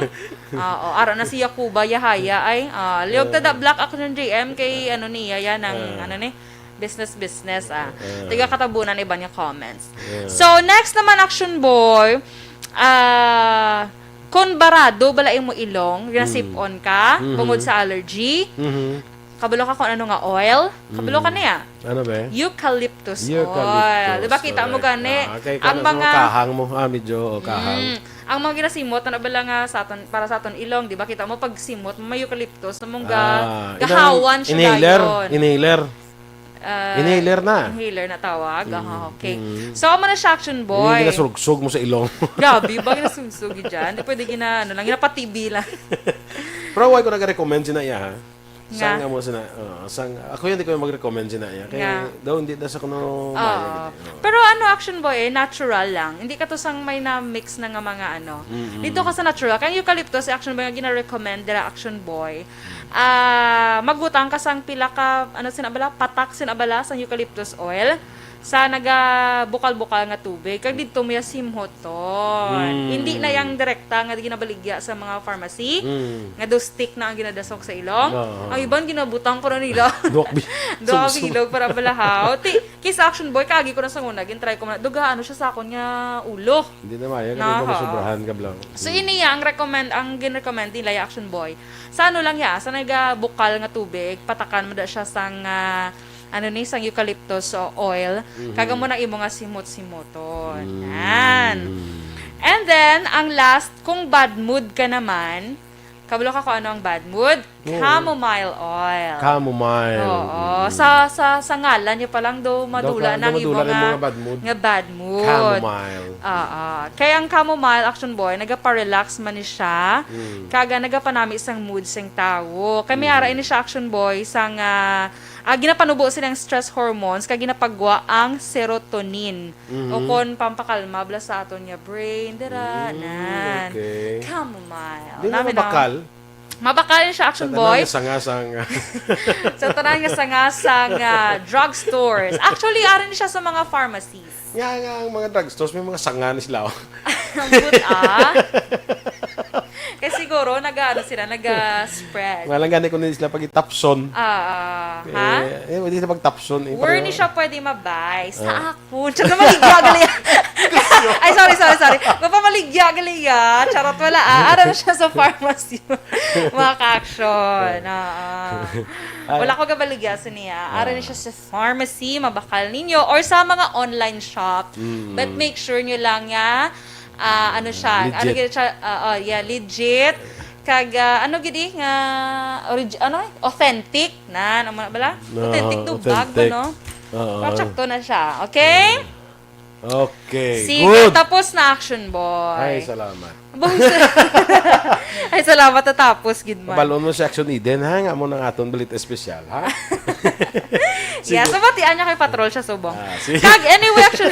Oo, ara na si Yakuba Yahaya ay, ah, liog ta da Ah. black ako ng G M kay ano niya yan, ang Ah. ano ni, business, business, ah. Ah. Taga Katabunan, iba niya comments. Ah. So, next naman, Action Boy, ah, kung barado bala imo ilong, Mm. ginasip-on ka, Mhm. tungod sa allergy. Mhm. Kabalo ka kung ano nga oil? Kabalo ka Mm. niya? Ano ba? Eucalyptus Eucalyptus oil. Di ba, kita mo oil. gani? Ah, kay Ang kana sa mga kahang mo, ah, medyo, oh, kahang. Mm. Ang mga ginasimot, ano ba lang nga sa aton, para sa aton ilong, di ba? Kita mo, pag simot, may eucalyptus, na mong ga-, Ah, gahawan inang siya inhaler, dayon. inhaler. Ah, Inhaler na. inhaler na tawag. Mm, Aha, okay. mm. So, amo na siya, Action Yung Boy. ginasugsog mo sa ilong. Grabe, ba ginasugsog dyan? Di pwede gina-, ano lang, ginapatibi lang. Pero why ko nag-recommend sina iya, ha? Sang Nga. amo sina, uh, sang, ako yan, di ko mag-recommend sina iya. Kaya Nga. daw, hindi na sa kuno Oo. maya, gid, eh. Oo. Pero ano, Action Boy, eh, natural lang. Hindi ka to sang may na-mix na nga mga ano. Mm-mm. Dito ka sa natural. Kaya ang eucalyptus, Action Boy, nga gina-recommend dira, Action Boy. Mm. Ah, magbutang ka sang pila ka, ano, sina bala, patak sina bala, sang eucalyptus oil. sa nagabukal-bukal nga tubig, kag didto mo iya simhoton. Mm. Hindi na yang direkta nga ginabaligya sa mga pharmacy, Mm. nga daw stick na ang ginadasok sa ilong. Oo. Ang iban, ginabutang ko na nila. Duwak bi-, Duwak sumsum. bilog para balahaw. Ti, kay sa Action Boy, kaagi ko na sa una, gin-try ko na, duga, ano siya sa akon nga ulo. Hindi na maayo, kay Aha. masubrahan ka, bro. So, Mm. ini ya, ang recommend, ang gin-recommend nila, ya Action Boy. Sa ano lang ya, sa nagabukal nga tubig, patakan mo da siya sang, ah, ano ni, sang eucalyptus o oil. Mhm. Kaga mo na imo nga simot-simoton. Mm. Yan. And then, ang last, kung bad mood ka naman, kabalo ka kung ano ang bad mood? Oo. Chamomile oil. Chamomile. Oo. Mm. Sa, sa, sa ngalan niya pa lang do, Daw madula ka, na ang daw imo madula na nga, imo nga bad mood. nga bad mood. Chamomile. Oo. Kaya ang chamomile, Action Boy, nagapa-relax man ni siya. Mm. Kaga nagapanami sang mood sing tawo. Kay may Mm. ara ini siya, Action Boy, sang, ah, ah, ginapanubo silang stress hormones, kag ginapagwa ang serotonin. Mhm. O kon pampakalma bala sa aton nga brain, dira, Mm, nan. okay. Chamomile. Di na Nami, no? mabakal? Mabakal siya, Action Sa tanan Boy. nga sanga sang Sa tanan nga sanga sang, ah, drugstores. Actually, arin siya sa mga pharmacies. Nga, nga, ang mga drugstores, may mga sanga na sila, oh. Ang good, ah. Kaya siguro, nag-, ano sila, nag-spread. Nga lang gani kung hindi sila pag-itapson. Ah, ah, ha? Eh, eh, hindi sila pag-tapson, eh, Where pareho. ni siya pwede mabay? Sa Ah. ako. Tsaka maligya, gali. Ay, sorry, sorry, sorry. Mapamaligya, gali, ah. Charot, wala, ah. Aram siya sa pharmacy. Mga ka-action. Ah, ah. Ay. Wala ko gabaligya sa niya. Aram Ah. siya sa pharmacy, mabakal ninyo, or sa mga online shop. Mm. But make sure nyo lang nga, ah, ano siya, ano Legit. gid siya, ah, oh, yeah, legit. Kag, ah, ano gid eh, nga, orig-, ano eh, authentic. Na, ano man bala? Ah, Authentic to bag, authentic. ano? Oo. Para sakto na siya, okay? Okay, Sige, good. tapos na, Action Boy. Ay, salamat. Boss. Ay, salamat, natapos gid man. Balon mo si Action Eden, ha? Nga mo nang aton balita espesyal, ha? Sige. Yeah, so batian niya kay Patrol siya subong. Ah, sige. Kag anyway, Action.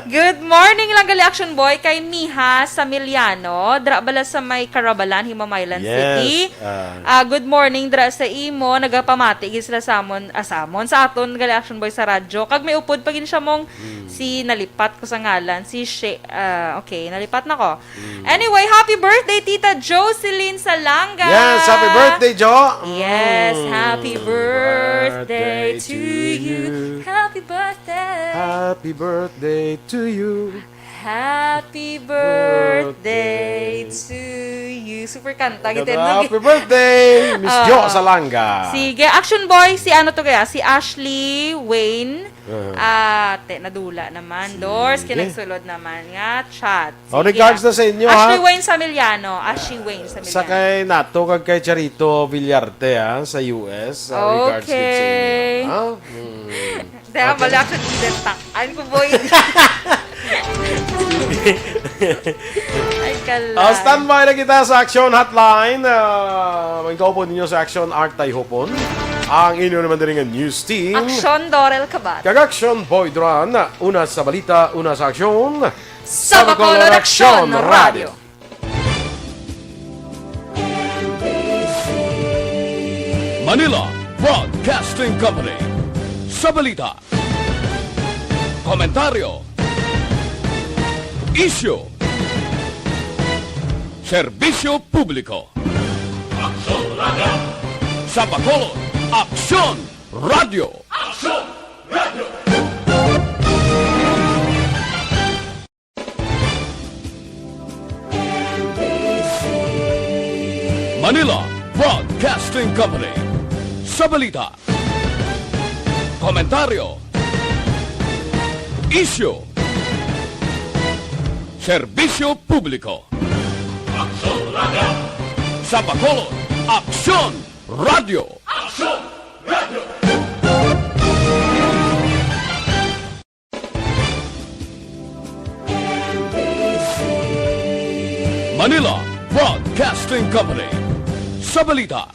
Good morning lang gali, Action Boy, kay Miha Samiliano, dra bala sa may Carabalan, Himamaylan Yes, City. ah. Ah, good morning dra sa imo. Nagapamati gid sila sa amon, ah, sa amon, sa aton gali, Action Boy, sa radyo. Kag may upod pa gid siya mong Hmm. si nalipat ko sa ngalan, si She-, ah, okay, nalipat na ko. Mm. Anyway, happy birthday, Tita Jocelyn Salanga! Yes, happy birthday, Jo! Yes, Mm. happy birthday Birthday to to you. you. Happy birthday! Happy birthday to you. Happy birthday Birthday. to you. Super kanta, Ganda, gitendo, happy birthday, Miss Ah. Jo Salanga. Sige, Action Boy, si ano to kaya? Si Ashley Wayne. Uh-huh. Ah, te, nadula naman. Sige. Dors, kinagsulod naman nga chat. Oh, Sige. regards na sa inyo, ha? Ashley Wayne Samiliano. Ashley Wayne Samiliano. Sa kay Nato kag kay Charito Villarte, ha, sa U S. Ah, regards din sa inyo. Okay. Ha? Hmm. Kaya Okay. pala ako didetect. Ano ko, boy? Ay, kala. Ah, standby na kita sa Action Hotline. Ah, may kaupod ninyo sa Action Art Tayhopon. Ang inyo naman diri nga news team. Action Dorel Kabat. Kag Action Boy Duran. Una sa balita, una sa aksyon. Sa Bacolod Action Radio. Manila Broadcasting Company. Sa balita, komentaryo, isyu, serbisyo publiko. Aksyon Radio. Sa Bacolod, Aksyon Radio. Aksyon Radio. Manila Broadcasting Company. Sa balita, komentaryo, isyu, serbisyo publiko. Aksyon Radio. Sa Bacolod, Aksyon Radio. Aksyon Radio. Manila Broadcasting Company. Sa balita,